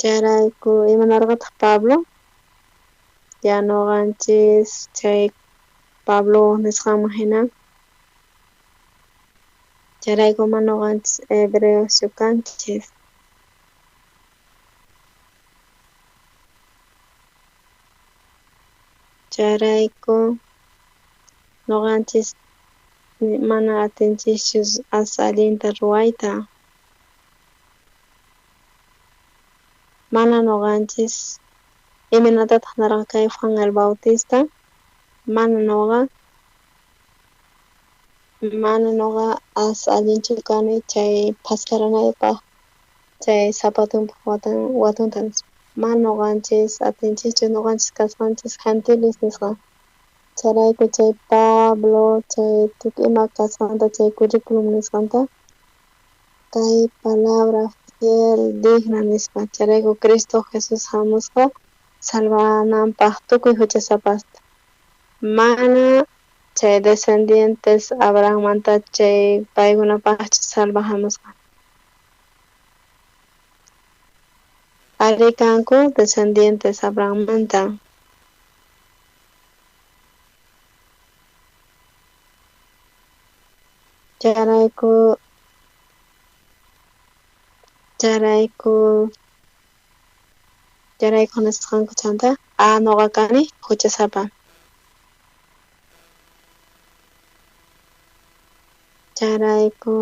Chayrayku imanarqataq Pablo? Ya noqanchis chay Pablo nisqanman jina. Chayrayku mana noqanchis hebreoschu kanchis. Chayrayku noqanchis mana atinchischu as allinta ruwayta. Mana noqanchis imaynatataq narqa kay Juan el Bautista, mana noqa as allinchu kani chay phaskaranaypaq chay zapatunpaq watunta nispa. Mana noqanchis atinchischu noqanchis kasqanchis gentiles nisqa. Chayrayku chay Pablo chay tukuy ima kasqanta chay curriculum nisqanta kay palabra fiel digna nispa. Chayrayku Cristo Jesús hamusqa salvananpaq tukuy huchasapasta. Mana chay descendientes Abrahammanta chay paykunapaqchu salvaj hamusqa. Ari kanku descendientes Abrahammanta. Chayrayku nisqanku chanta noqa kani huchasapa. Chayrayku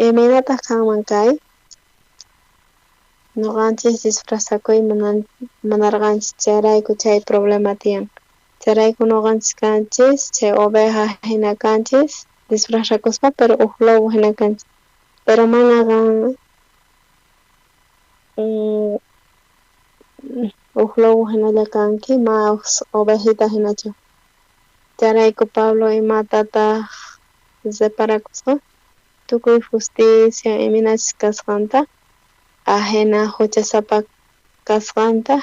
imaynataq kanman kay noqanchis disfrazakuy munarqanchis chayrayku chay problema tiyan. Chayrayku noqanchis kanchis chay oveja hina kanchis disfrazakuspa pero uj lobo hina kanchis. Pero mana qan uj lobo hinalla kanki ma uj ovejita hinachu. Chayrayku Pablo imatataq reparakusqa tukuy justicia imaynachus kasqanta ajena huchasapa kasqanta.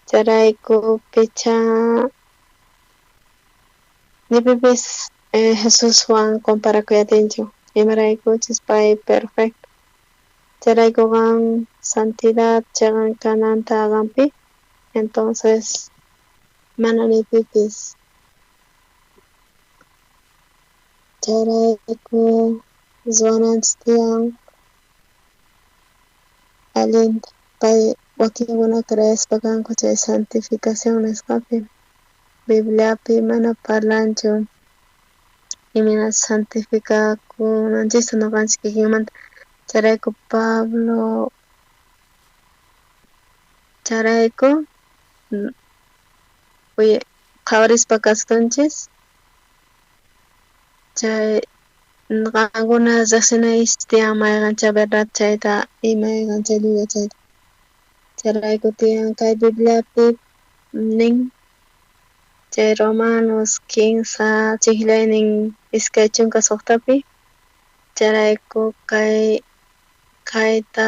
Chayrayku picha nipipis Jesuswan comparakuyatinchu imaraykuchus pay perfecto. Chayrayku qan santidad chiqan kananta qanpi entonces mana nipipis. Chayrayku ruwananchis tiyan allinta pay wakinkuna creespa kanku chay santificación nisqapi Bibliapi mana parlanchu imayna santificakunanchista noqanchis kikinmanta. Chayrayku Pablo chayrayku qhawarispa kasunchis chay qankuna riqsinaychis tiyan mayqancha verdad chayta y mayqancha llulla chayta. Chayrayku tiyan kay Bibliapi nin chay Romanos 15 chijllaynin 26pi chayrayku kay kayta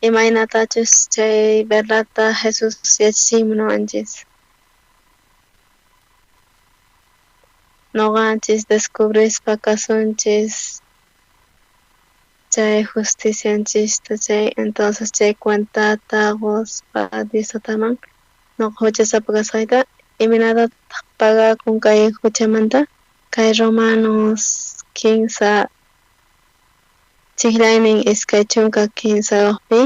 imaynatachus chay verdadta Jesús yachachiy munawanchis. Noqanchis descubrispa kasunchis chay justicianchista chay entonces chay cuentata quspa Diosataman noqa huchasapa kasqayta imaynatataq pagakun kay huchamanta kay Romanos 15 chijllaynin 23pi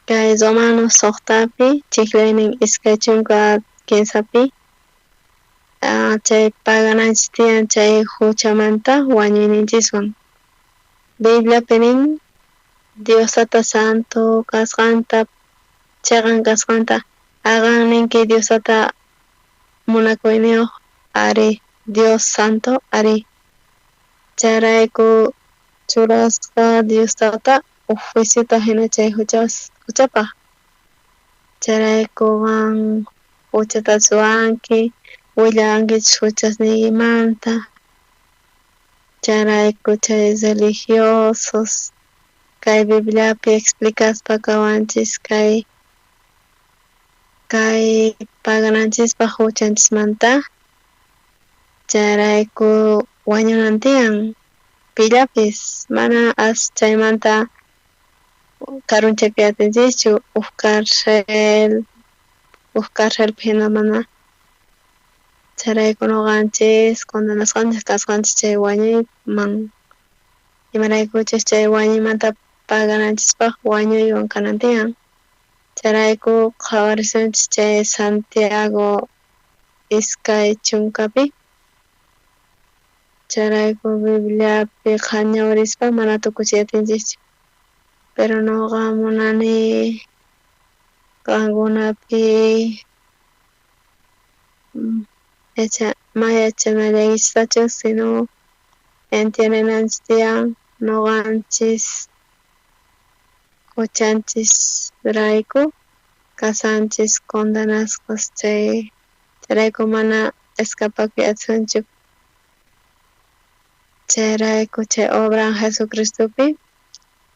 kay Romanos 6pi chijllaynin 23pi chay pagananchis tiyan chay huchamanta wañuyninchiswan. Bibliapi nin Diosata santo kasqanta chiqan kasqanta aqan ninki Diosata munakuyniyuq ari Dios santo ari. Chayrayku churasqa Diosata uj juiciota hina chay huchapaq. Chayrayku qan huchata ruwanki Willankichis huchasniykimanta. Chayrayku chay religiosos kay Bibliapi explicaspa kawanchis kay pagananchispaj huchanchismanta. Chayrayku wañunan tiyan pillapis mana as chaymanta karunchakuy atinchischu uj carcelpi hina mana. Chayrayku nuqanchis condenasqanchis kasqanchis chay wañuyman, imaraykuchus chay wañuymanta pagananchispaj wañuywan kanan tiyan. Chayrayku qhawarisunchis chay Santiago 20pi. Chayrayku Bibliapi ñawrispa mana tukuchiy atinchischu. Pero nuqa munani qankunapi ma yachanallaykichistachu, sino entiendenanchis tiyan nuqanchis huchanchisrayku kasanchis condenasqas chayrayku mana escapakuy atisunchu. Chayrayku chay obran Jesucristopi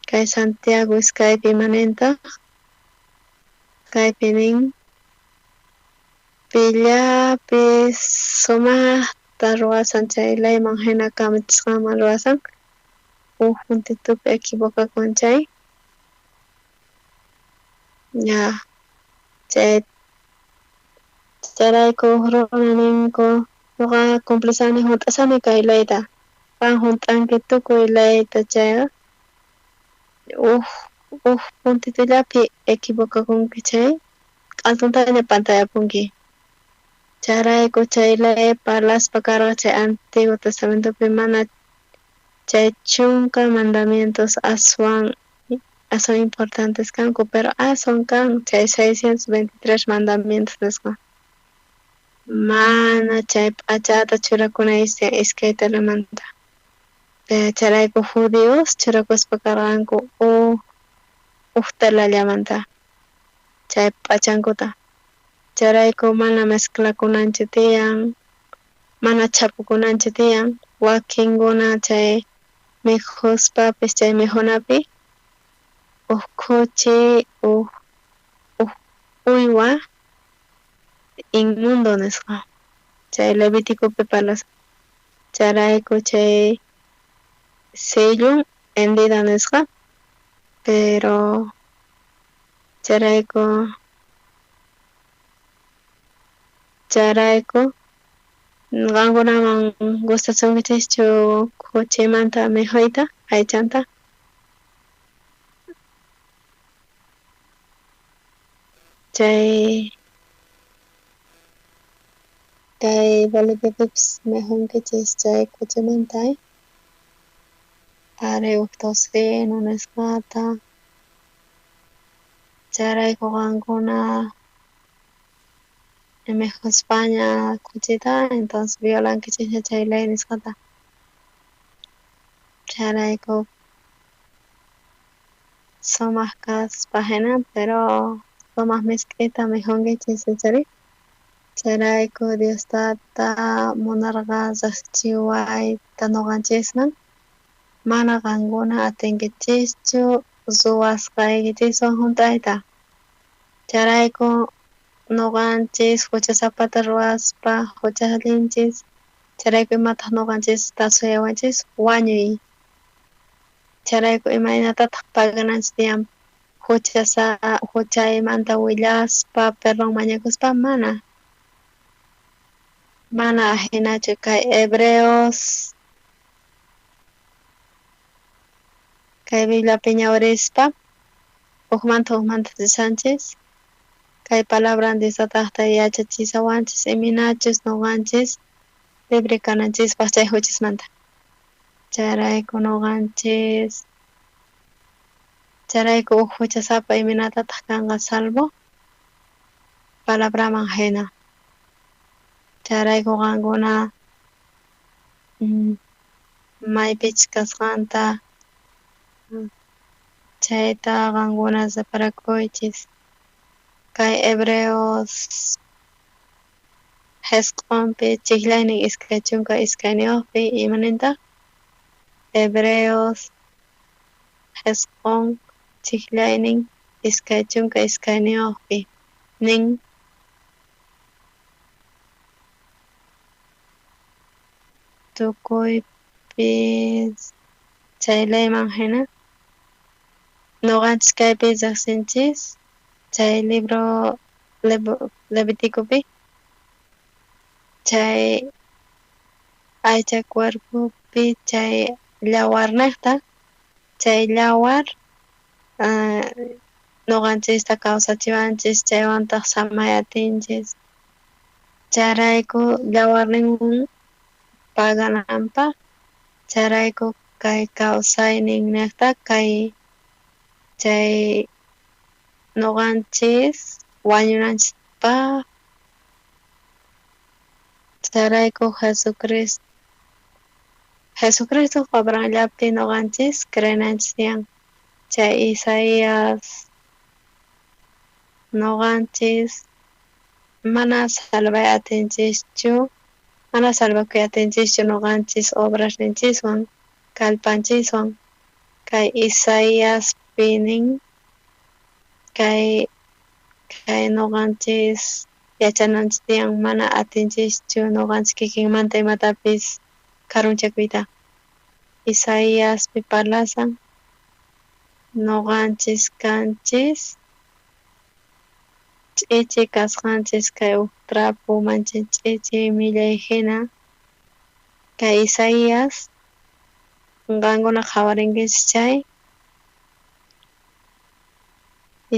kay Santiago 2pi imanintaq kaypi nin pillapis sumaqta ruwasan chay leyman hina kamachisqanman ruwasan uj puntitupi equivocakun chay ya chay chayrayku uj runa ninku nuqa cumplisani junt'asani kay leyta, qan junt'anki tukuy leyta chayqa uj puntitullapi equivocakunki chay q'altuntaña pantayapunki. Chayrayku chay ley parlaspa karqa chay Antiguo Testamentopi mana chay 10 mandamientos aswan importantes kanku, pero aswan kan chay 623 mandamientos nisqa. Mana chay p'achata churakunaysi iskay telamanta. Chayrayku judíos churakuspa karqanku uj telallamanta chay p'achankuta. Chayrayku mana mezclakunanchu tiyan, mana chhapukunanchu tiyan, wakinkuna chay mikhuspapis chay mikhunapi uj khuchi uj uywa inmundo nisqa chay Leviticopi parlasqa. Chayrayku chay sillun hendida nisqa, pero chayrayku qankunaman gustasunkichischu khuchimanta mikhuyta aychanta. Chay kay Boliviapipis mikhunkichis chay khuchimanta ari uj tocino nisqata. Chayrayku qankuna mikhuspaña khuchita entonces violankichisña chay ley nisqata. Chayrayku sumaq kaspa hina pero sumaq misk'ita mikhunkichis ichari. Chayrayku Dios tata munarqa riqsichiwayta nuqanchisman mana qankuna atinkichischu ruwasqaykichiswan junt'ayta. Chayrayku nuqanchis huchasapata ruwaspa huchallinchis. Chayrayku imataq nuqanchista suyawanchis wañuy. Chayrayku imaynatataq pagananchis tiyan huchaymanta willaspa perdón mañakuspa mana. Mana ajinachu kay Hebreos kay Bibliapi ñawrispa ujmanta risanchis kay palabra Diostataqta yachachisawanchis imaynachus nuqanchis libre kananchispaj chay huchasmanta. Chayrayku nuqanchis chayrayku uj huchasapa imaynatataq kanqa salvo palabraman hina. Chayrayku qankuna maypichus kasqanta chayta qankuna reparakuychis. Kay Hebreos Jesq'onpi chijllaynin 22 imanintaq Hebreos 9 chijllaynin 22 nin tukuypis chay leyman jina noqanchis kaypi riqsinchis chay libro Leviticopi chay aycha cuerpopi chay llawarniqta chay llawar noqanchista kawsachiwanchis chaywantaq samay atinchis chayrayku llawarninwan pagananpaq chayrayku kay kawsaynin niqta kay chay noqanchis wañunanchispaq chayrayku Jesucristo obranllapi noqanchis creenanchis tiyan chay Isaías noqanchis mana salvay atinchischu mana salvakuy atinchischu noqanchis obrasninchiswan kallpanchiswan kay Isaíaspi nin kay noqanchis yachananchis tiyan mana atinchischu noqanchis kikinmanta imatapis karunchakuyta Isaíaspi parlasan noqanchis kanchis ch'ichi kasqanchis kay uj trapo manchay ch'ichi millay jina kay Isaías qankuna qhawarinkichis chay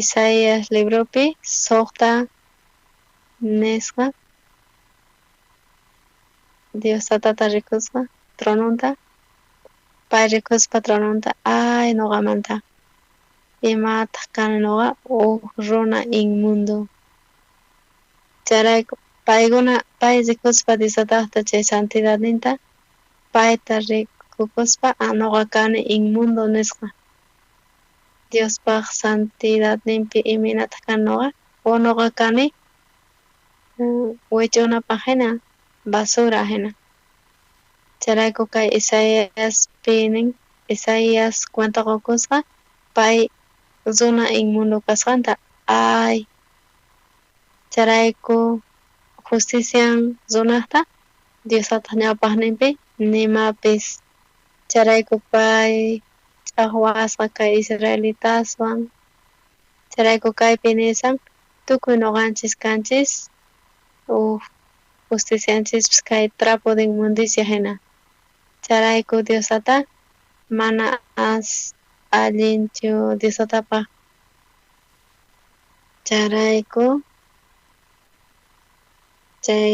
Isaías libropi 6 nisqa Dios tatata rikusqa trononta pay rikuspa trononta ay noqamanta imataq kani noqa uj runa inmundo chayrayku paykuna pay rikuspa Dios tataqta chay santidadninta payta rikukuspa noqa kani inmundo nisqa Diospaq santidadninpi imaynataq kani noqa o noqa kani wich'unapaq jina basura jina chayrayku kay Isaíaspi nin Isaías cuenta qukusqa pay runa inmundo kasqanta ay chayrayku justician runaqta Dios tataq ñawpaqninpi nimapis chayrayku pay ch'aqwasqa kay israelitaswan chayrayku kaypi nisan tukuy noqanchis kanchis uj justicianchispis kay trapo de inmundicia jina chayrayku Dios tata mana as allinchu Dios tatapaq chayrayku chay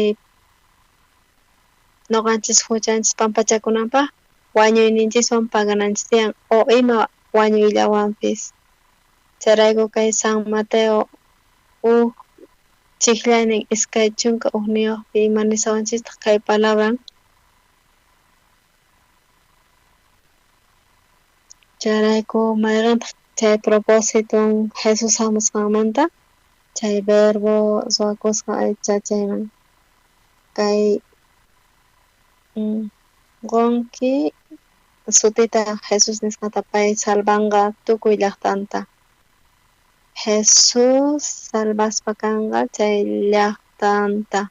noqanchis huchanchis pampachakunanpaq wañuyninchiswan pagananchis tiyan o ima wañuyllawanpis chayrayku kay San Mateo uj chijllaynin 21pi ima nisawanchistaq kay palabran chayrayku mayqantaq chay propósiton Jesús hamusqanmanta chay verbo ruwakusqa aycha chayman kay qonki sutita Jesús nisqata pay salvanqa tukuy llaqtanta Jesús salvaspa kanqa chay llaqtanta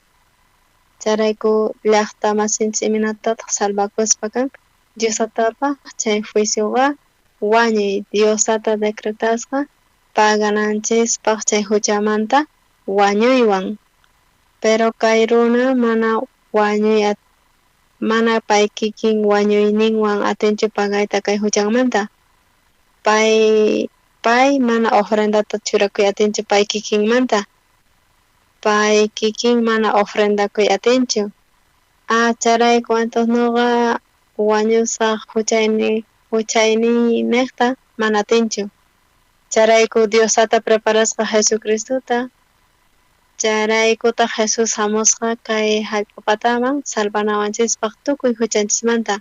chayrayku llaqta masinchis imaynatataq salvakuspa kan Dios tatapaq chay juicioqa wañuy Dios tata decretasqa pagananchispaq chay huchamanta wañuywan pero kay runa mana wañuy mana pay kikin wañuyninwan atinchu pagayta kay huchanmanta pay mana ofrendata churakuy atinchu pay kikinmanta pay kikin mana ofrendakuy atinchu chayrayku entonces noqa wañusaq huchayninejta mana atinchu chayrayku Dios tata preparasqa Jesucristota chayraykutaq Jesús hamusqa kay hallp'a pataman salvanawanchispaq tukuy huchanchismanta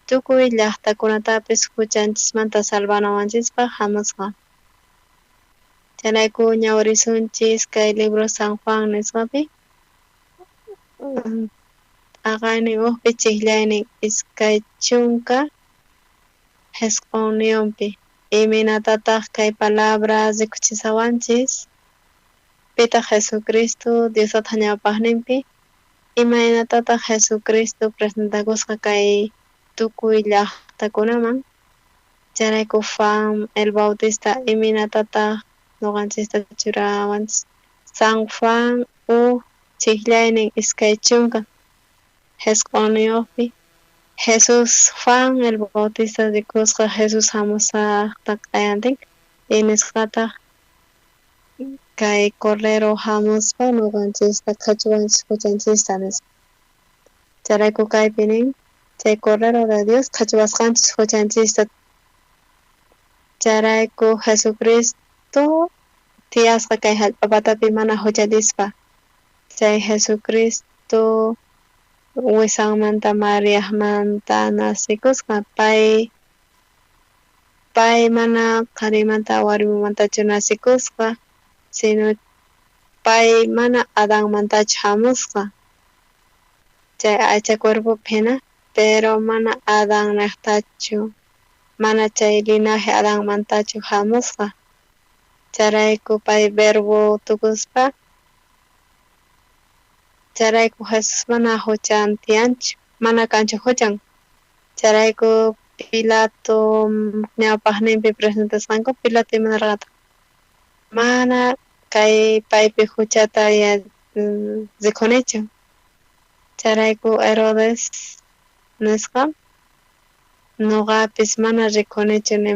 tukuy llaqtakunatapis huchanchismanta salvanawanchispaq hamusqa chayrayku ñawrisunchis kay libro San Juan nisqapi T'aqaynin ujpi chijllaynin 29-pi. Imaynatataj kay palabra rikuchisawanchis? Pitaq Jesucristo Dios Tata ñawpaqninpi? Imaynatataq Jesucristo presentakusqa kay tukuy llaqtakunaman? Chayrayku Juan el Bautista imaynatataq nuqanchista churawanchis? San Juan uj chijllaynin 29-pi Jesús Juan el Bautista rikusqa Jesús jamusajta q'ayantin y nisqataq kay Cordero jamuspa nuqanchista qhachuwanchis huchanchista nispa. Chayrayku kaypi nin chay Cordero de Dios qhachuwasqanchis huchanchista. Chayrayku Jesucristo tiyasqa kay jallp'a patapi mana huchallispa. Chay Jesucristo wisanmanta Mariajmanta nacikusqa pay mana qharimanta warmimantachu nacikusqa, sino pay mana Adanmantachu jamusqa chay aycha cuerpopi jina, pero mana Adan nejtachu, mana chay linaje Adanmantachu jamusqa. Chayrayku pay verbo tukuspa, chayrayku Jesús mana huchan tiyanchu, mana kanchu huchan. Chayrayku Pilato ñawpaqninpi presentasqanku, Pilato imanarqataq mana kay paypi huchata rikhunichu. Chayrayku Herodes nisqa nuqapis mana rikhunichu ni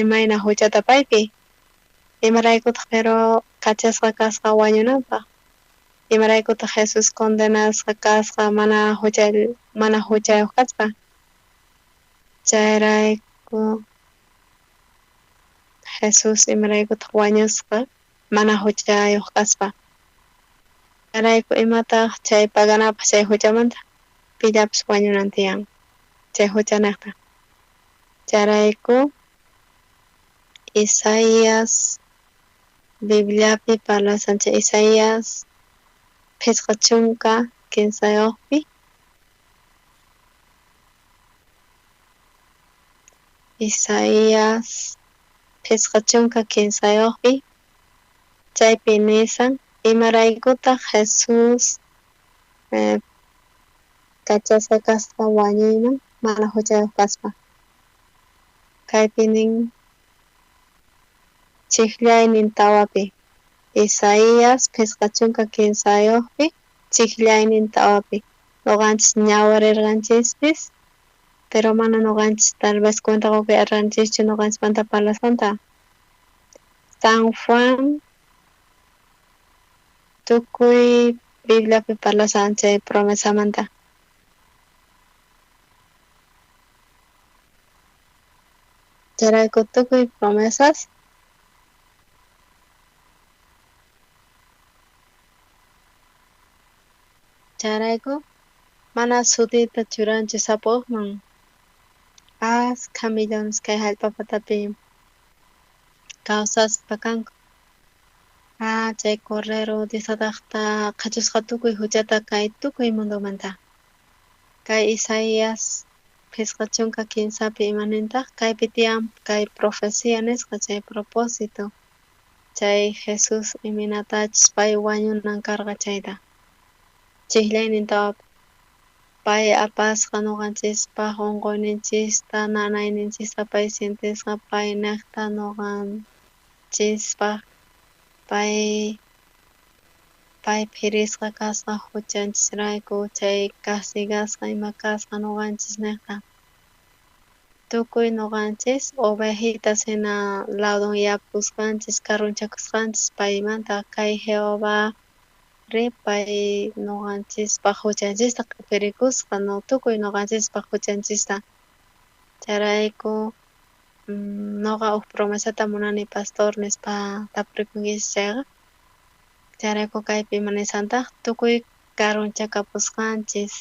mayna huchata paypi. Imaraykutaq pero kachasqa kasqa wañunanpaq? Imaraykutaq Jesús condenasqa kasqa mana huchayuq kaspa? Chayrayku Jesús imaraykutaq wañusqa mana huchayuq kaspa? Chayrayku imataq chay paganapaq chay huchamanta pillapis wañunan tiyan chay huchanejta. Chayrayku Isaías Bibliapi parlasan chay Isaías 53-pi Isaías 53-pi chaypi nisan imaraykutaq Jesús kachasqa kasqa wañuyman mana huchayuq kaspa. Kaypi nin chijllaynin 4-pi Isaías 53-pi chijllaynin 4-pi nuqanchis ñawirirqanchispis, pero mana nuqanchis tal vez cuenta qukuy atirqanchischu nuqanchismanta parlasqanta. San Juan tukuy Bibliapi parlasan chay promesamanta. Chayrayku tukuy promesas chayrayku mana sutita churanchu sapa ujman. Askha millones kay jallp'a patapi kawsaspa kanku. Chay Cordero Dios Tataqta qhachusqa tukuy huchata kay tukuy mundomanta. Kay Isaías 53-pi imanintaq kaypi tiyan kay profecía nisqa chay propósito chay Jesús imaynatachus pay wañunan karqa chayta. Chijllaynin 4-pi pay apasqa nuqanchispaq unquyninchista nanayninchista pay sientisqa pay nejta nuqanchispaq pay phirisqa kasqa huchanchisrayku chay castigasqa ima kasqa nuqanchis nejta. Tukuy nuqanchis ovejitas hina ladonyapusqanchis karunchakusqanchis paymanta kay Jehová ri pay nuqanchispaq huchanchista q'ipirikusqa no tukuy nuqanchispaq huchanchista. Chayrayku nuqa uj promesata munani pastor nispa tapurikunkichis chayqa. Chayrayku kaypi ima nisantaq tukuy karunchakapusqanchis.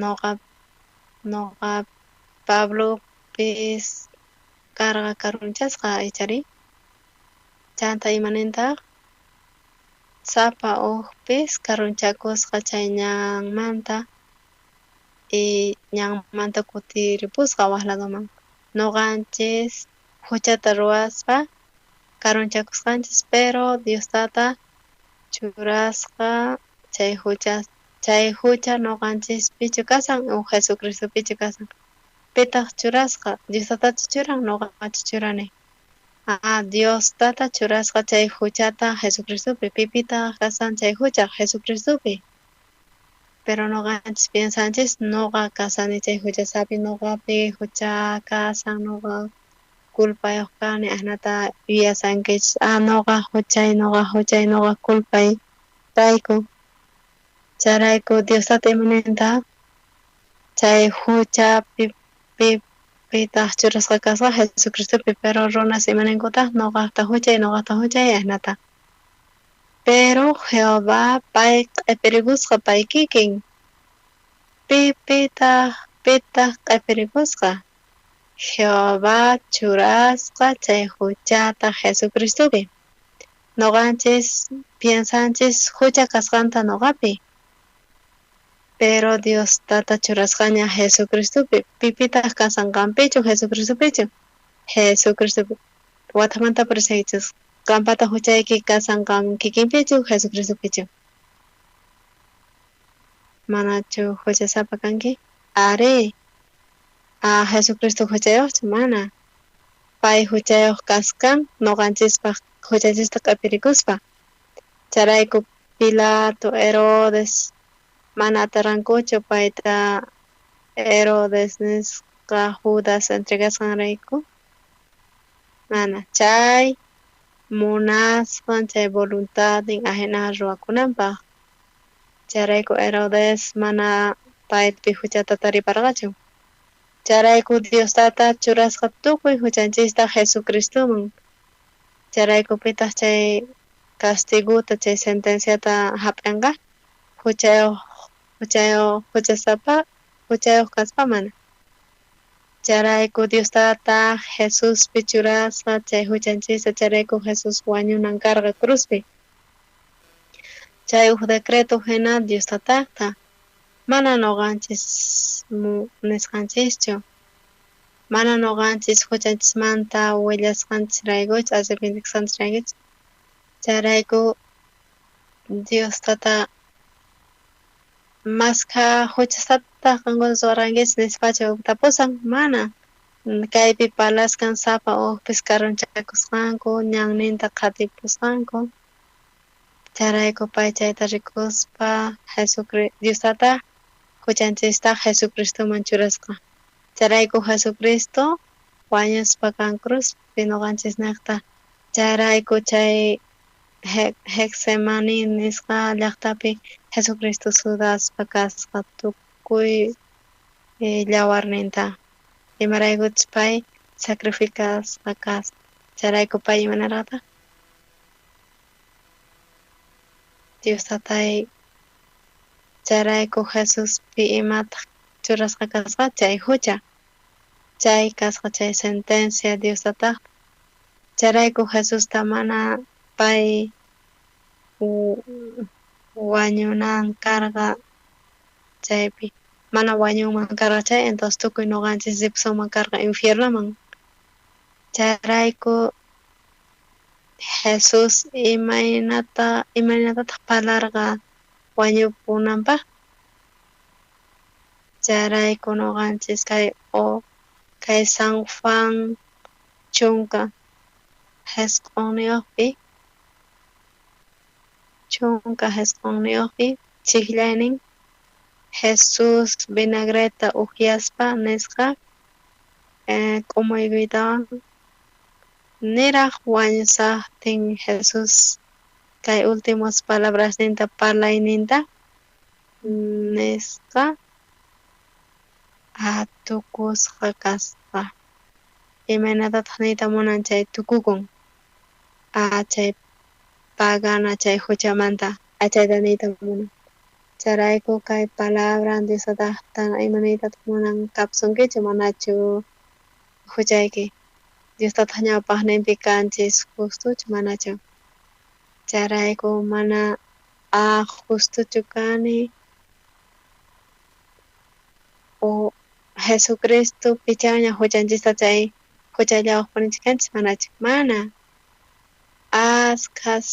Nuqa Pablopis karqa karunchasqa ichari. Chanta imanintaq Sapa ujpis karunchakusqa chay ñanmanta y ñanmanta kutiripusqa waj ladoman. Noqanchis huchata ruwaspa karunchakusqanchis, pero Dios Tata churasqa chay hucha noqanchispichu kasan o Jesucristopichu kasan. Pitaq churasqa, Dios Tatachu churan, noqachu churani. Ah, Dios Tata churasqa chay huchata Jesucristopi, pipitaq kasan chay hucha Jesucristopi. Pero noqanchis piensanchis noqa kasani chay huchasapi, noqapi hucha kasan, noqa culpayuq kani, ahinata yuyasankichis, ah, noqa huchay, noqa huchay, noqa culpay rayku. Chayrayku Dios Tata imaninta chay hucha pitaq churasqa kasqa Jesucristopi, pero runas imaninkutaq noqaqta huchay, noqaqta huchay, ahinata. Pero Jehová pay q'ipirikusqa pay kikin. Pitaq q'ipirikusqa Jehová churasqa chay huchata Jesucristopi. Noqanchis piensanchis hucha kasqanta noqapi. Pero Dios Tata churasqaña Jesucristopi. Pipitaq kasan qanpichu Jesucristopichu? Jesucristopi. Watamanta presaychis. Qanpata huchayki kasan qan kikinpichu Jesucristopichu? Manachu huchasapa kanki? Ari. Ah, Jesucristo huchayuqchu? Mana. Pay huchayuq kasqan noqanchispaq huchanchista q'ipirikuspa. Chayrayku Pilato, Herodes mana atirqankuchu payta Herodes nisqa Judas entregasqanrayku. Mana. Chay munasqan chay voluntadnin ajina ruwakunanpaq. Chayrayku Herodes mana paypi huchata tariparqachu. Chayrayku Dios Tata churasqa tukuy huchanchista Jesucristoman. Chayrayku pitaq chay castigota, chay sentenciata hap'inqa huchayuq huchasapa huchayuq kaspa mana. Chayrayku Dios Tata Jesuspi churasqa chay huchanchista, chayrayku Jesús wañunan karqa cruzpi. Chay uj decreto hina Dios Tataqta mana noqanchis nisqanchischu. Mana noqanchis huchanchismanta willasqanchisraykuchu, arrepentisqanchisraykuchu. Chayrayku Dios Tata maskha huchasataq qankuna ruwarqankichis nispachu tapusan, mana. Kaypi parlasqan sapa ujpis karunchakusqanku, ñanninta qhatipusqanku. Chayrayku pay chayta rikuspa Dios Tata huchanchista Jesucristoman churasqa. Chayrayku Jesucristo wañuspa kan cruzpi noqanchis niqta. Chayrayku chay Getsemaní nisqa llaqtapi Jesucristo sudaspa kasqa tukuy llawarninta. Imaraykuchus pay sacrificasqa kasqa. Chayrayku pay imanarqataq? Dios Tatay chayrayku Jesuspi imataq churasqa kasqa chay hucha. Chay kasqa chay sentencia Dios Tataqta. Chayrayku Jesusta mana pay wañunan karqa chaypi. Mana wañunman karqa chay, entonces tukuy noqanchis ripusunman karqa infiernoman. Chayrayku Jesús imaynatataq parlarqa wañupunanpaq. Chayrayku noqanchis kay San Juan 19 19 chijllaynin Jesús vinagreta ukyaspa nisqa k'umuykuytawan niraj wañusaqtin Jesús kay últimas palabrasninta parlayninta nisqa tukusqa kasqa. Imaynatataq niyta munan chay tukukun chay pagana chay huchamanta chayta niyta munan. Chayrayku kay palabra Dios Tataqta imaniytataq munan kapsunkichu manachu huchayki. Dios Tataq ñawpaqninpi kanchis justuchu manachu. Chayrayku mana justochu kani o Jesucristo pichanña huchanchista chay huchallawaqpunichu kanchis manachu mana askhas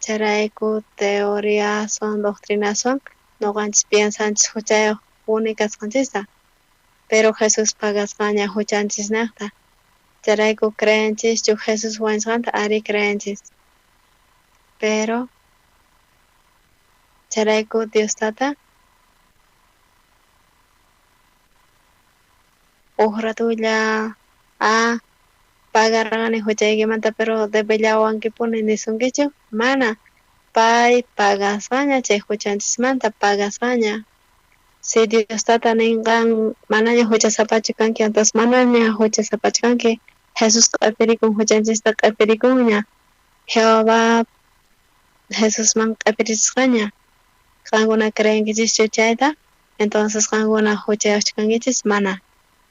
chayrayku teoriaswan doctrinaswan noqanchis piensanchis huchayuqpuni kasqanchista pero Jesús pagasqaña huchanchisnaqta chayrayku creenchischu Jesús wañusqanta ari creenchis pero chayrayku Dios tata uj ratulla pagarqani huchaykimanta pero debellawankipuni nisunkichu mana pay pagasqaña chay huchanchismanta pagasqaña si Dios tata ninqan manaña huchasapachu kanki entonces manaña huchasapachu kanki Jesús q'apirikun huchanchista q'apirikunña Jehová Jesusman q'apirichisqaña qankuna creenkichischu chayta entonces qankuna huchayuqchu kankichis mana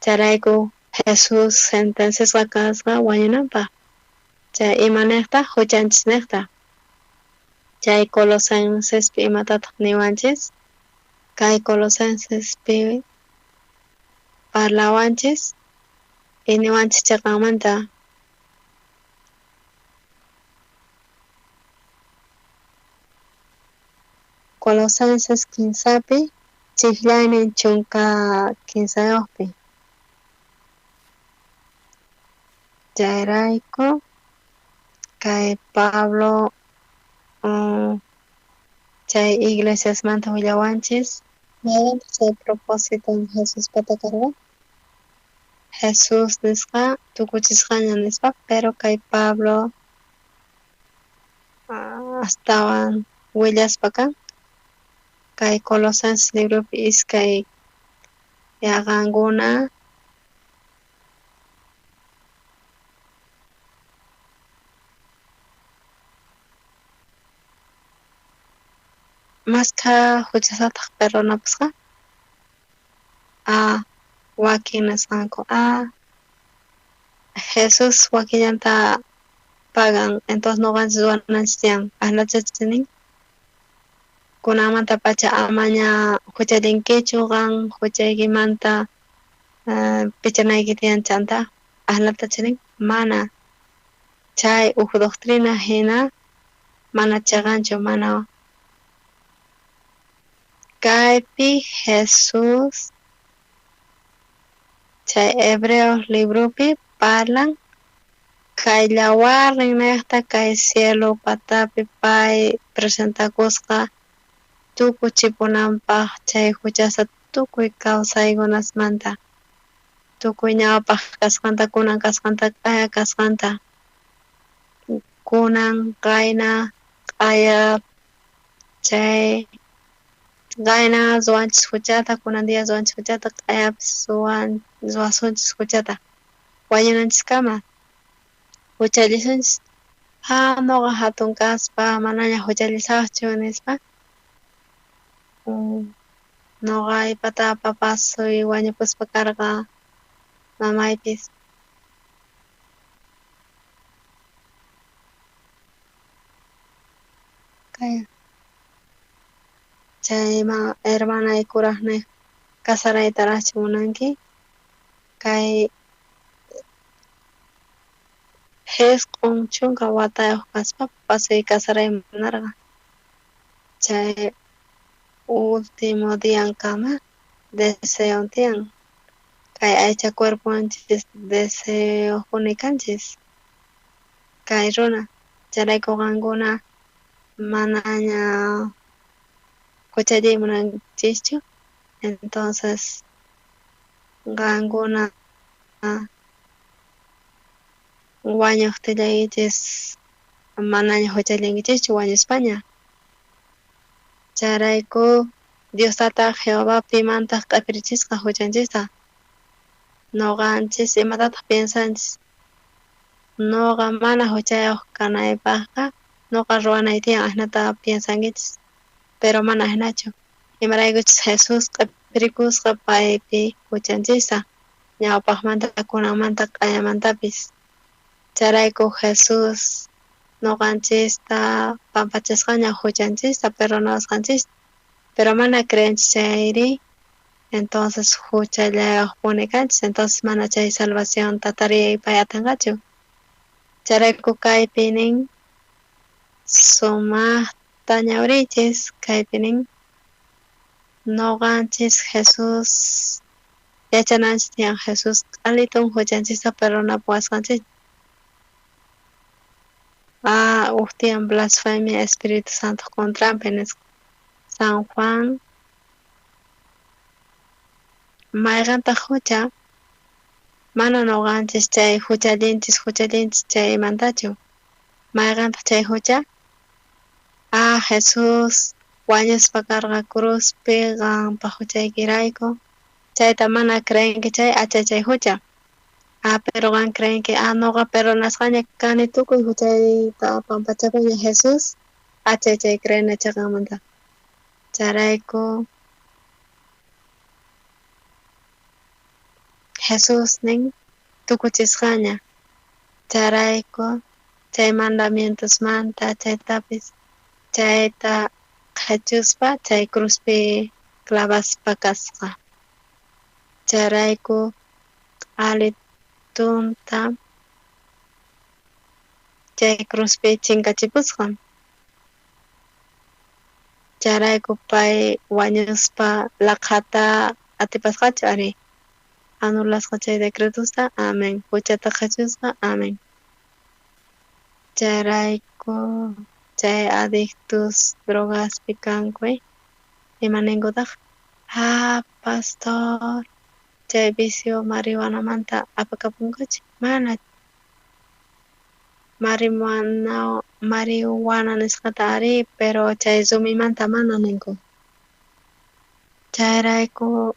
chayrayku Jesús sentenciasqa kasqa wañunanpaq chay imanejta huchanchisnejta chay Colosensespi imatataq niwanchis kay Colosensespi parlawanchis y niwanchis chiqanmanta Colosenses 15pi chijllaynin 13pi chayrayku kay Pablo chay iglesiasmanta willawanchis mayqantaq chay propósito Jesuspata karqa Jesús nisqa tukuchisqaña nispa pero kay Pablo astawan willaspa kan kay Colosenses libropi iskay yaqankuna maskha huchasataq perdonapusqa wakin nisqanku Jesús wakillanta pagan entonces noqanchis ruwananchis tiyan ajnachachi nin kunanmanta pacha amaña huchallinkichu qan huchaykimanta pichanayki tiyan chanta ajnatachi nin mana chay uj doctrina hina mana chiqanchu mana kaypi Jesús chay Hebreos libropi parlan kay llawarninnejta kay cielo patapi pay presentakusqa tukuchipunanpaq chay huchasta tukuy kawsaykunasmanta tukuy ñawpaq kasqanta kunan kasqanta q'aya kasqanta kunan qayna q'aya chay qayna ruwanchis huchata kunan día ruwanchis huchata q'ayapis ruwasunchis huchata wañunanchiskama huchallisunchis noqa hatun kaspa manaña huchallisaqchu nispa noqaypata papasuy wañupuspa karqa mamaypis kay chay hermanay kuraqniq kasaraytaraqchu munanki kay 90 watayuq kaspa papasuy kasaray munarqa chay último diankama deseo tiyan kay aycha cuerponchis deseojpuni kanchis kay runa chayrayku qankuna manaña huchalliy munanchischu entonces qankuna wañuqtillaykichis manaña huchallinkichischu wañuspaña chayrayku Dios tata Jehová pimantaq q'apirichisqa huchanchista noqanchis imatataq piensanchis noqa mana huchayuq kanaypaqqa noqa ruwanay tiyan ajnata piensankichis pero mana ajnachu imaraykuchis Jesús q'apirikusqa paypi huchanchista ñawpaqmanta kunanmanta q'ayamantapis chayrayku Jesús Noqanchista pampachasqaña huchanchista perdonawasqanchista, pero mana creenchis chayri, entonces huchallayojpuni kanchis, entonces mana chay salvacionta tariypay atinqachu. Chayrayku kaypi nin sumaqta ñawiriychis, kaypi nin noqanchis Jesús yachananchis tiyan Jesús q'alitun huchanchista perdonapuwasqanchis. Ah, uj tiyan blasfemia Espíritu Santo contranpi nisqa. San Juan mayqantaq hucha, mana noqanchis chay huchallinchis chaymantachu. Mayqantaq chay hucha? Ah, Jesús wañuspa karqa cruzpi qanpaq huchaykirayku. Chayta mana creenki chay acha chay hucha. Ah, pero qan creenki, ah, noqa perdonasqaña kani tukuy huchayta pampachapaña Jesús, acha chay creena chaqanmanta. Chayrayku Jesús nin tukuchisqaña. Chayrayku chay mandamientosmanta chaytapis chayta qhechuspa chay cruzpi clavaspa kasqa. Chayrayku q'alitunta chay cruzpi chinkachipusqa. Chayrayku pay wañuspa laqhata atipasqachu ari. Anulasqa chay decretosta, amén. Huchata qhechusqa, amén. Chayrayku chay adictos drogaspi kanku, imaninkutaq? Ah, pastor, chay vicio marihuanamanta apakapunkuchu? Mana. Marihuana nisqata ari, pero chay rumimanta mana ninku. Chayrayku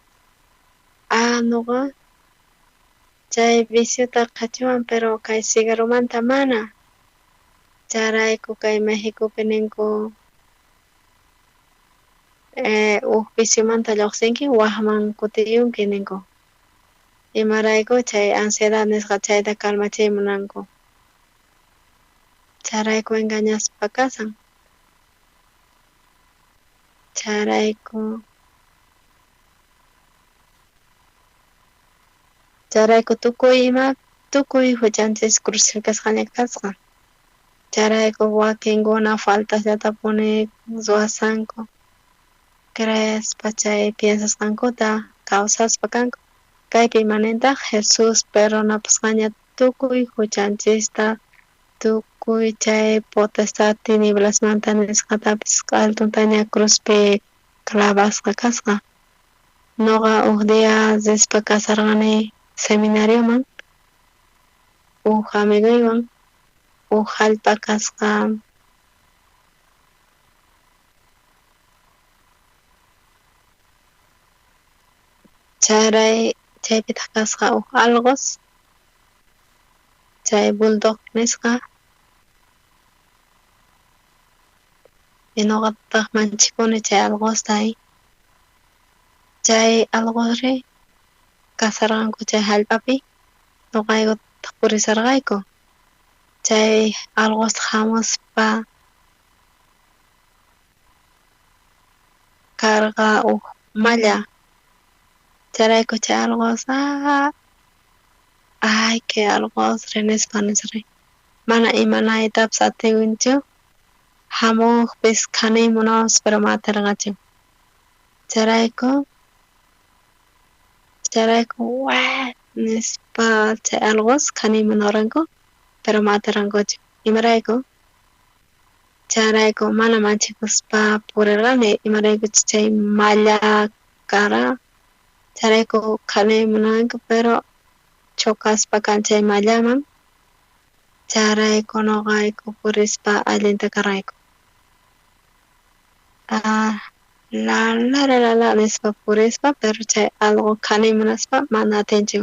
ah, noqa chay viciota qhachuwan, pero kay cigarromanta mana. Chayrayku kay Mexicopi ninku uj viciomanta lluqsinki wajman kutiyunki ninku. Imarayku chay ansiedad nisqa chayta calmachiy munanku. Chayrayku engañaspa kasan. Chayrayku tukuy ima tukuy huchanchis crucificasqaña kasqa. Chayrayku wakinkuna faltasllatapuni ruwasanku. Creespa chay piensasqankuta kawsaspa kanku. Kaypi imanintaq Jesús perdonapusqaña tukuy huchanchista, tukuy chay potestad tinieblasmanta nisqatapis q'altuntaña cruzpi clavasqa kasqa. Noqa uj día rispa kasarqani seminarioman uj amiguywan uj jallp'a kasqa chayray chaypitaq kasqa uj alqos chay bulldog nisqa y noqataq manchikuni chay alqosta. Chay alqosri kasarqanku chay jallp'api noqaykutaq purisarqayku. Chay alqostaq hamuspa karqa uj malla. Chayrayku chay alqos ay kay alqosri nispa nisri mana imanaytapis atinchu hamuqpis khaniy munawas pero ma atirqachu. Chayrayku wa nispa chay alqos khaniy munawarqanku pero ma atirqankuchu. Imarayku? Chayrayku mana manchikuspa purirqani imaraykuchus chay malla kara. Chayrayku khaniy munawanku pero chocaspa kan chay mallaman. Chayrayku noqayku purispa allinta karqayku. Ah, la la la la la nispa purispa pero chay alqo khaniy munaspa mana atinchu.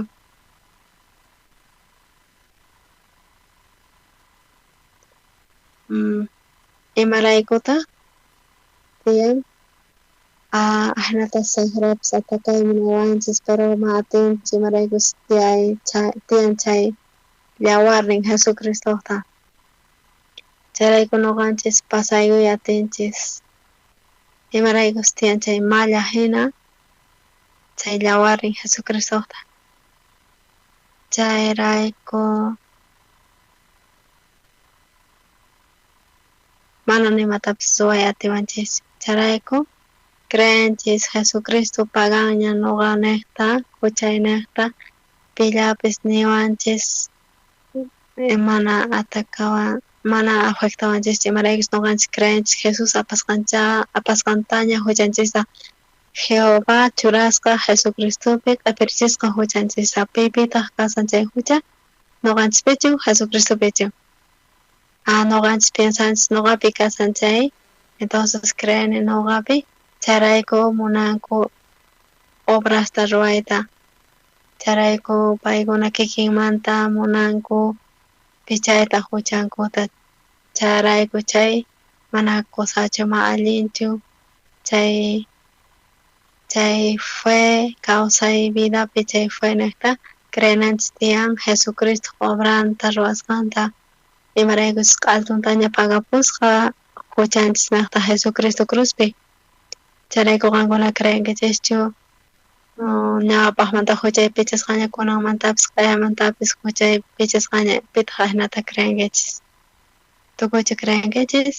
Imaraykutaq tiyan? Ah, ahinata saqrapis atacay munawanchis pero ma atinchu imaraykus tiyan chay yawarnin Jesucristota. Chayrayku noqanchis pasaykuy atinchis. Imaraykus tiyan chay malla hina chay llawarin Jesucristota. Chayrayku mana nimatapis ruway atiwanchis. Chayrayku creenchis Jesucristo paganña noqanejta, huchaynejta, pillapis niwanchis mana atakawan mana afectawanchis imaraykus noqanchis creenchis Jesús apasqantaña huchanchista Jehová churasqa Jesucristopi q'ipirichisqa huchanchista pipitaq kasan chay hucha noqanchispichu Jesucristopichu. Ah, noqanchis piensanchis noqapi kasan chay, entonces creeni noqapi chayrayku munanku obrasta ruwayta, chayrayku paykuna kikinmanta munanku pichayta huchankuta, chayrayku chay mana kusachu ma allinchu chay fe kawsay vidapi chay fe nejta creenanchis tiyan Jesucristo obranta ruwasqanta imaraykus q'altuntaña pagapusqa huchanchis nejta Jesucristo cruzpi. Chayrayku qankuna creenkichischu ñawpaqmanta huchay pichasqaña kunanmantapis q'ayamantapis huchay pichasqaña pitaq ajinata creenkichis. Tukuychu creenkichis?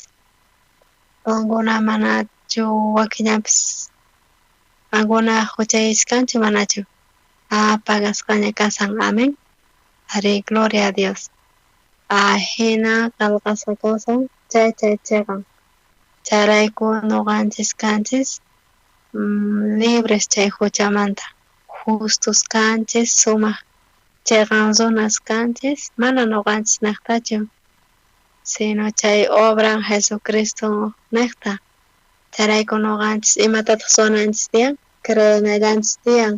Qankuna manachu wakillanpis qankuna huchayiskanchu manachu? Ah, pagasqaña kasan, amén. Ari, gloria a Dios. Ajina qelqasqa kawsan chay chay chiqan. Chayrayku noqanchis kanchis libres chay huchamanta, justos kanchis, sumaq chiqan runas kanchis, mana noqanchis nejtachu, sino chay obran Jesucristo nejta. Chayrayku noqanchis imatataq ruwananchis tiyan, creenallanchis tiyan,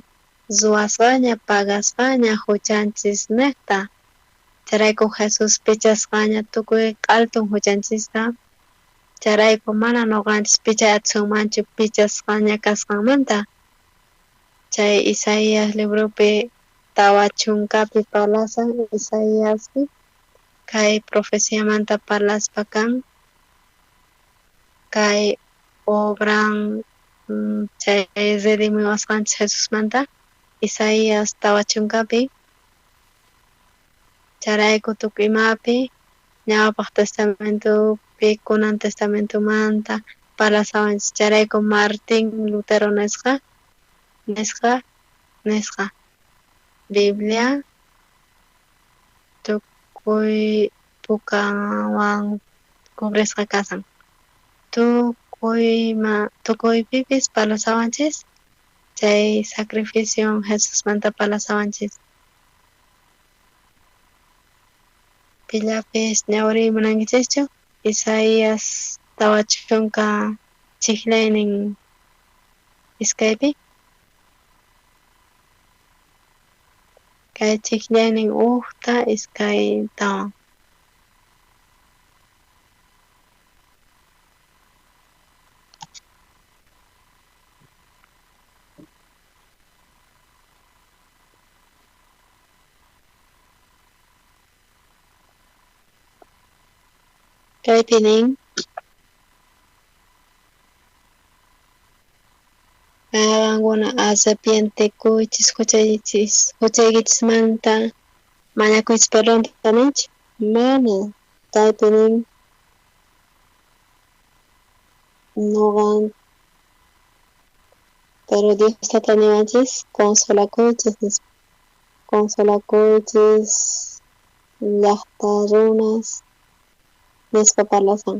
ruwasqaña, pagasqaña huchanchis nejta. Chayrayku Jesús pichasqaña tukuy q'altun huchanchista. Chayrayku mana noqanchis pichay atisunmanchu pichasqaña kasqanmanta. Chay Isaías libropi 40 parlasan Isaíaspi kay profeciamanta parlaspa kan kay obran chay redimiwasqanchis Jesusmanta Isaías 40 chayrayku tukuy imapi ñawpaq testamentopi kunan testamentomanta parlasawanchis. Chayrayku Martín Lutero nisqa Biblia tukuy pukawan cubrisqa kasan. Tukuypipis parlasawanchis chay sacrificio Jesusmanta parlasawanchis. Pillapis ñawriy munankichischu Isaías 40 chijlaynin iskaypi kay chijlaynin ujta iskaytawan. Kaypi nin qankuna arrepientekuychis huchaykichismanta mañakuychis perdonta ninchu mana. Kaypi nin noqan pero Dios tata niwanchis consolakuychis nispa, consolakuychis llaqta runas nispa parlasan.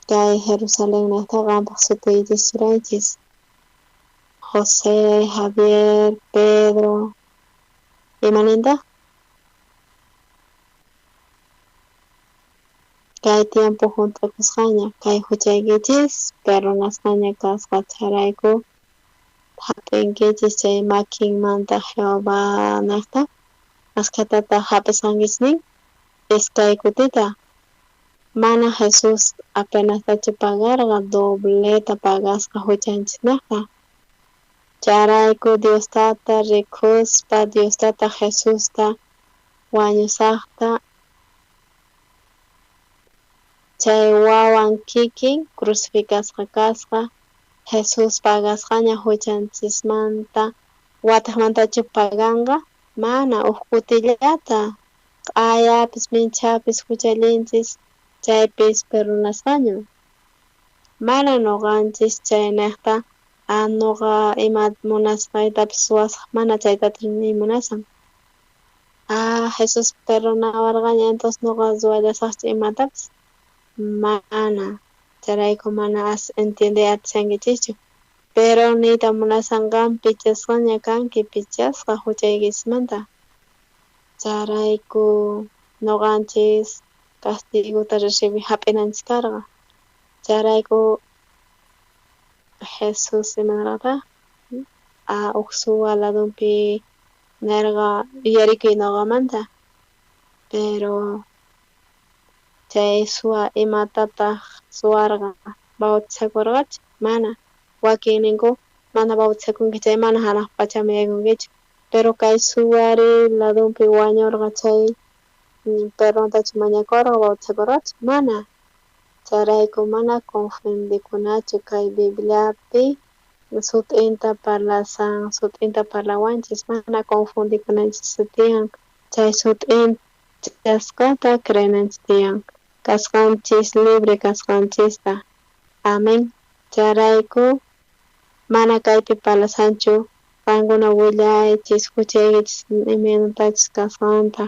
Kay Jerusalén nejta qampaq sutiykichis churaychis José, Javier, Pedro, imanintaq kay tiempo junt'akusqaña kay huchaykichis perdonasqaña kasqa chayrayku hap'inkichis chay makinmanta Jehová nejta askhatataq hap'isqankichis nin iskay kutita. Mana Jesús apenastachu pagarqa, dobleta pagasqa huchanchis nejta. Chayrayku Dios tata rikuspa Dios tata Jesusta wañusaqta Chay wawan kikin crucificasqa kasqa, Jesús pagasqaña huchanchismanta, watejmantachu paganqa? Mana, uj kutillata q'ayapis minchapis huchallinchis chaypis perdonasqaña. Mana noqanchis chaynejta noqa ima munasqaytapis ruwasaj, mana chaytachu niy munasan. Jesús perdonawarqaña, entonces noqa ruwallasaqchu imatapis? Mana, chayrayku mana as entiende atishankichischu. Pero niyta munasan qan pichasqaña kanki, pichasqa huchaykichismanta. Chayrayku noqanchis castigota recibi hap'inanchis karqa. Chayrayku Jesús imanarqataq uj suwa ladunpi nerqa yuyarikuy noqamanta. Pero chay suwa imatataq suwarqa? Bautizakurqachu? Mana. Wakin ninku mana bautizakunki chay mana hanaq pachaman yaykunkichu. Pero kay suwari ladunpi wañurqa chay perdontachu mañakurqa bautizakurqachu? Mana. Chayrayku mana confundikunachu kay Bibliapi sut'inta parlasan, sut'inta parlawanchis, mana confundikunanchis tiyan. Chay sut'inchasqata creenanchis tiyan. Kasqanchis libre kasqanchista. Amén. Chayrayku mana kaypi parlasanchu qankuna willaychis huchaykichis imaynatachus kasqanta.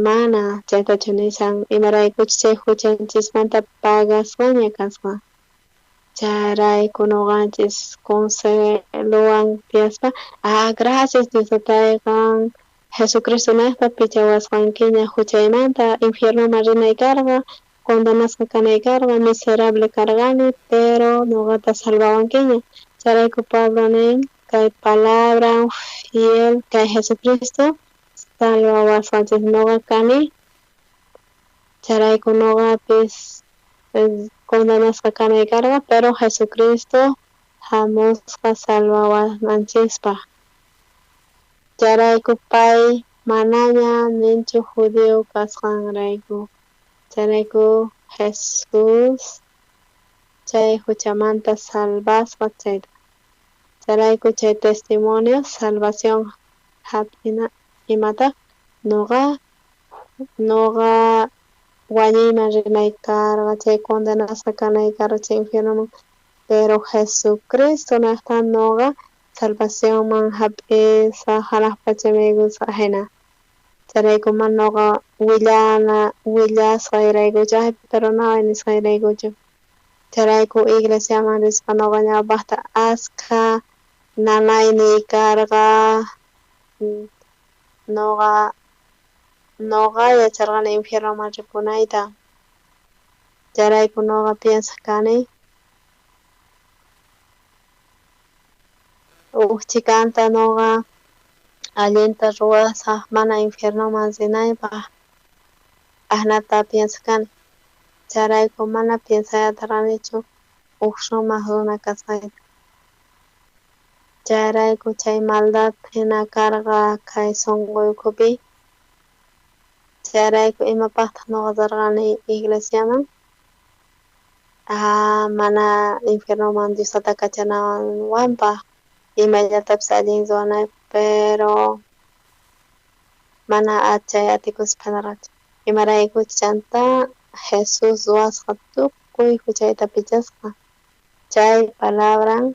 Mana chaytachu nisan, imaraykuchus chay huchanchismanta pagasqaña kasqa. Chayrayku noqanchis consuelowan tiyaspa, gracias Dios Tatay, qan Jesucristo nejta pichawasqankiña huchaymanta, infiernoman rinay karqa, condenasqa kanay karqa, miserable karqani, pero noqata salvawankiña. Chayrayku Pablo nin, kay palabra fiel kay Jesucristo salvawasqanchis noqa kani. Chayrayku noqapis condenasqa kanay karqa, pero Jesucristo hamusqa salvawananchispaq. Chayrayku pay manaña ninchu judío kasqanrayku. Chayrayku Jesús chay huchamanta salvasqa chayta. Chayrayku chay testimonio salvación hap'ina imataq noqa wañuyman rinay karqa, chay condenasqa kanay karqa chay infiernoman, pero Jesucristo nejta noqa salvacionman hap'isaq hanaq pachaman yaykusaq hina. Chayrayku mana noqa willasqayraykuchu, ay perdonaway nisqayraykuchu. Chayrayku iglesiaman rispa noqa ñawpaqta askha nanayniy karqa. Noqa yacharqani infiernoman ripunayta. Chayrayku noqa piensaj kani uj chhikanta noqa allinta ruwasaj mana infiernoman rinaypaq. Ajnata piensaj kani. Chayrayku mana piensayarqanichu uj sumaq runa kasqayta. Chayrayku chay maldad hina karqa kay sunquy ukhupi. Chayrayku imapaqtaq noqa rirqani iglesiaman? Mana infiernoman Dios tata kachanawanpaq imallatapis allin ruwanaypaq, pero mana chay atikuspa phanarqachu. Imarayku chanta Jesús ruwasqa tukuy huchayta pichasqa. Chay palabran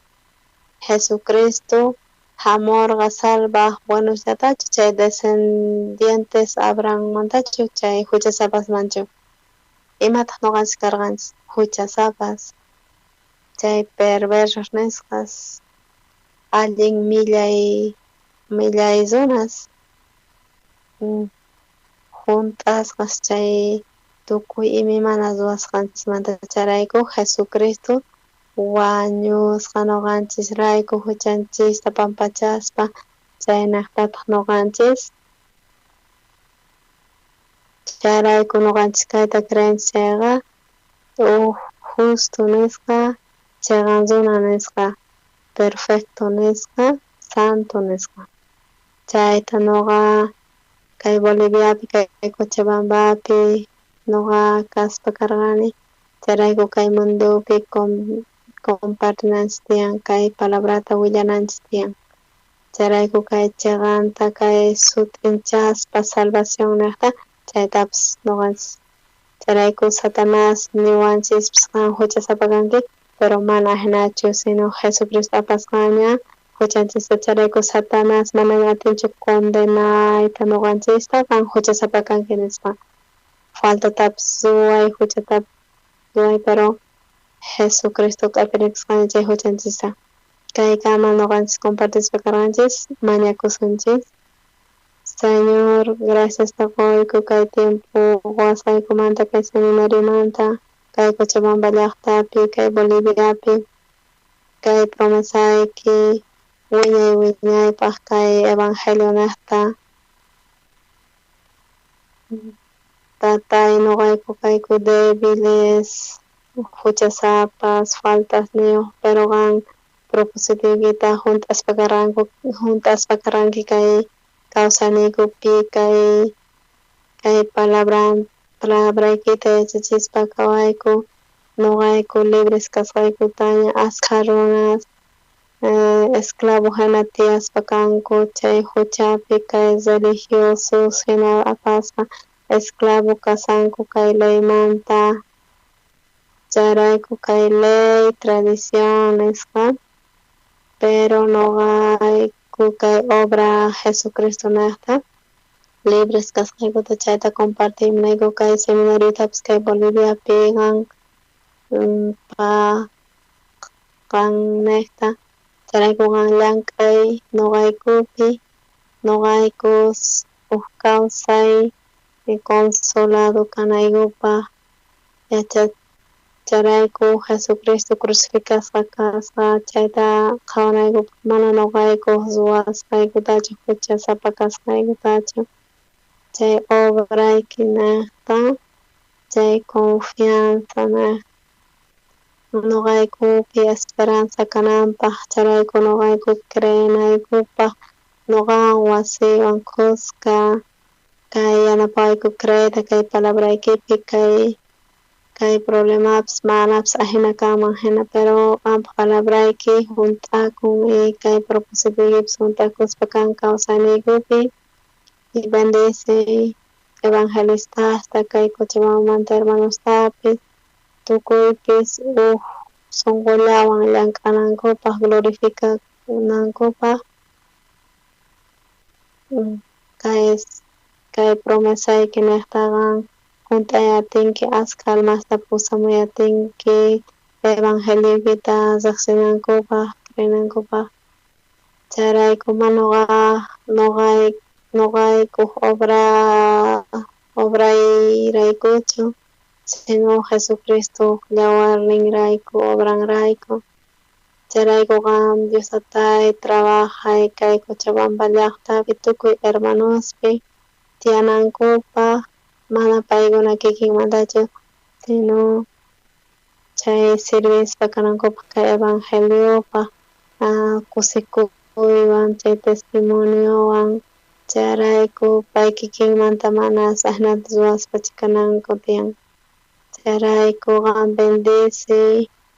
Jesucristo hamurqa salvaj buenosllatachu chay descendientes Abrahammantachu chay huchasapasmanchu. Imataq noqanchis karqanchis? Huchasapas, chay perversos nisqas, allin millay runas, junt'asqas chay tukuy imaymana ruwasqanchismanta. Chayrayku Jesucristo wañusqa noqanchisrayku huchanchista pampachaspa, chaynaqtataq noqanchis. Chayrayku noqanchis kayta creenchis chayqa uj justo nisqa, chiqan runa nisqa, perfecto nisqa, santo nisqa. Chayta noqa kay Boliviapi, kay Cochabambapi noqa kaspa karqani. Chayrayku kay mundopi compartinanchis tiyan, kay palabrata willananchis tiyan. Chayrayku kay cheqanta kay sut'inchaspa salvación nejta chaytapis noqanchis. Chayrayku Satanás niwanchispis qan huchasapa kanki, pero mana ajinachu, sino Jesucristo apasqaña huchanchista. Chayrayku Satanás manaña atinchu condenayta noqanchista qan huchasapa kanki nispa. Faltatapis ruway, huchatapis ruway, pero Jesucristo q'apirikusqaña chay huchanchista. Kaykama noqanchis compartispa karqanchis, mañakusunchis. Señor, gracias te qoyku kay tiempo qowasqaykumanta, kay seminariomanta, kay Cochabamba llaqtapi, kay Boliviapi, kay promesayki wiñay wiñaypaq kay evangelio nejta. Tatay, noqayku kayku débiles, huchasapas, faltasniyoj, pero qan propositoykita hunt'aspa karqanki kay kawsayniykupi, kay palabraykita yachachispa kawayku, noqayku libres kasqaykutaña, askha runas esclavo hina tiyaspa kanku chay huchapi, kay religiosos hina apaspa esclavo kasanku kay leymanta. Chayrayku kay ley, tradición nisqa, pero noqayku kay obra Jesucristo nejta libres kasqaykuta chayta compartimunayku kay seminariotapis kay Boliviapi qan nejta. Chayrayku qan llank'ay noqaykupi, noqayku uj kawsay consolado kanaykupaj chayrayku Jesucristo crucificasqa kasqa chayta qhawanaykupaj, mana noqayku ruwasqaykutachu, huchasapa kasqaykutachu. Chay obrayki nejta, chay confianza nejta, noqaykupi esperanza kananpaj, chayrayku noqayku creenaykupaj, noqawan wasiywan khuska kay yanapawayku creeyta kay palabraykipi, kay problemapis manapis ajina kanman hina, pero qanpaj palabrayki hunt'akun y kay propositoykipis hunt'akuspa kan kawsayniykupi. Y bendice evangelistasta, kay Cochabambamanta hermanostapis, tukuypis uj sonqollawan llank'anankupaj, glorificanankupaj. Kay promesayki nejtaqa hunt'ay atinki, askha almasta pusamuy atinki evangelioykita riqsinankupaj, creenankupaj. Chayrayku mana noqayku obrayraykuchu, sino Jesucristo yawarninrayku, obranrayku. Chayrayku qan Dios Tatay trabajay kay Cochabamba llaqtapi tukuy hermanospi tiyanankupaj, mana paykuna kikinmantachu, sino chay sirvispa kanankupaj kay evangeliopaj kusikuywan, chay testimoniowan. Chayrayku pay kikinmanta mana ajinata ruwaspa kananku tiyan. Chayrayku qan bendice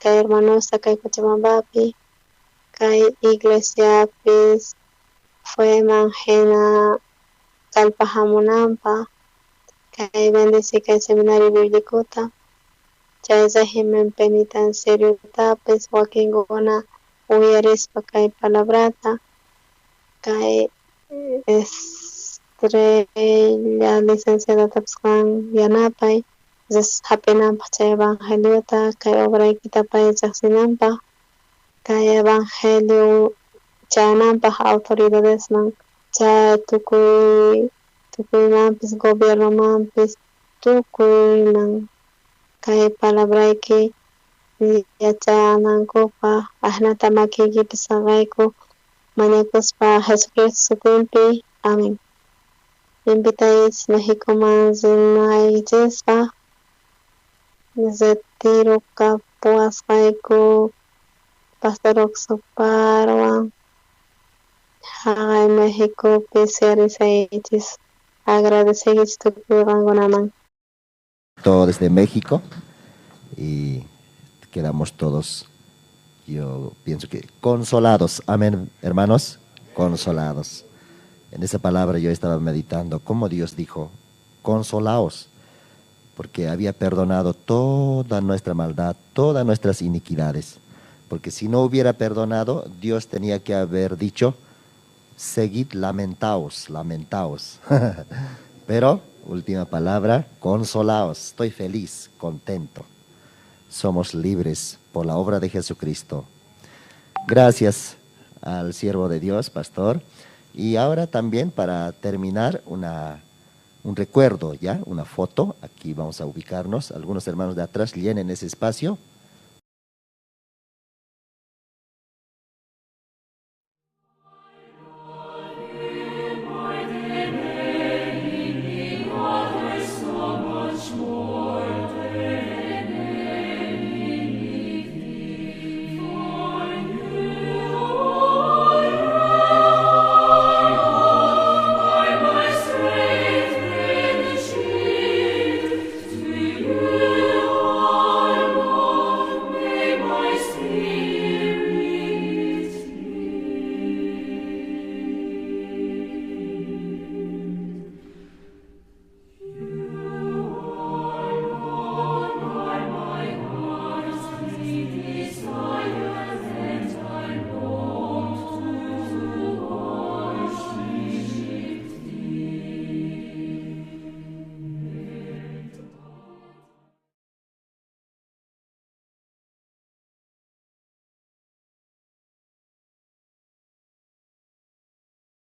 kay hermanosta kay Cochabambapi, kay iglesiapis feman hina kallpajamunanpaj. Kay bendice kay seminario biblicota, chay régimen penitenciariotapis wakinkuna uyarispa kay palabrata, kay estrella licenciadatapis qan yanapay hap'inanpaj chay evangeliota, kay obraykita pay riqsinanpaj, kay evangelio chayananpaj autoridadesman, chay tukuymanpis, gobiernomanpis, tukuyman kay palabrayki yachanankupaj. Ajinata makiykipi saqayku, mañakuspa Jesucristo sutinpi. Amén. Invitaychis Mexicoman rinaykichispaj, retiro kapuwasqayku Pastor Oxoparwan jaqay Mexicopi suyarisaykichis. Agradeceykichis tukuy qankunaman. Todo desde México. Y quedamos todos, yo pienso que consolados. Amén, hermanos, consolados. En esa palabra yo estaba meditando cómo Dios dijo, consolaos, porque había perdonado toda nuestra maldad, todas nuestras iniquidades. Porque si no hubiera perdonado, Dios tenía que haber dicho, seguid lamentaos, lamentaos. Pero, última palabra, consolaos. Estoy feliz, contento. Somos libres por la obra de Jesucristo. Gracias al siervo de Dios, pastor. Y ahora también para terminar, un recuerdo, ¿ya? Una foto. Aquí vamos a ubicarnos. Algunos hermanos de atrás llenen ese espacio.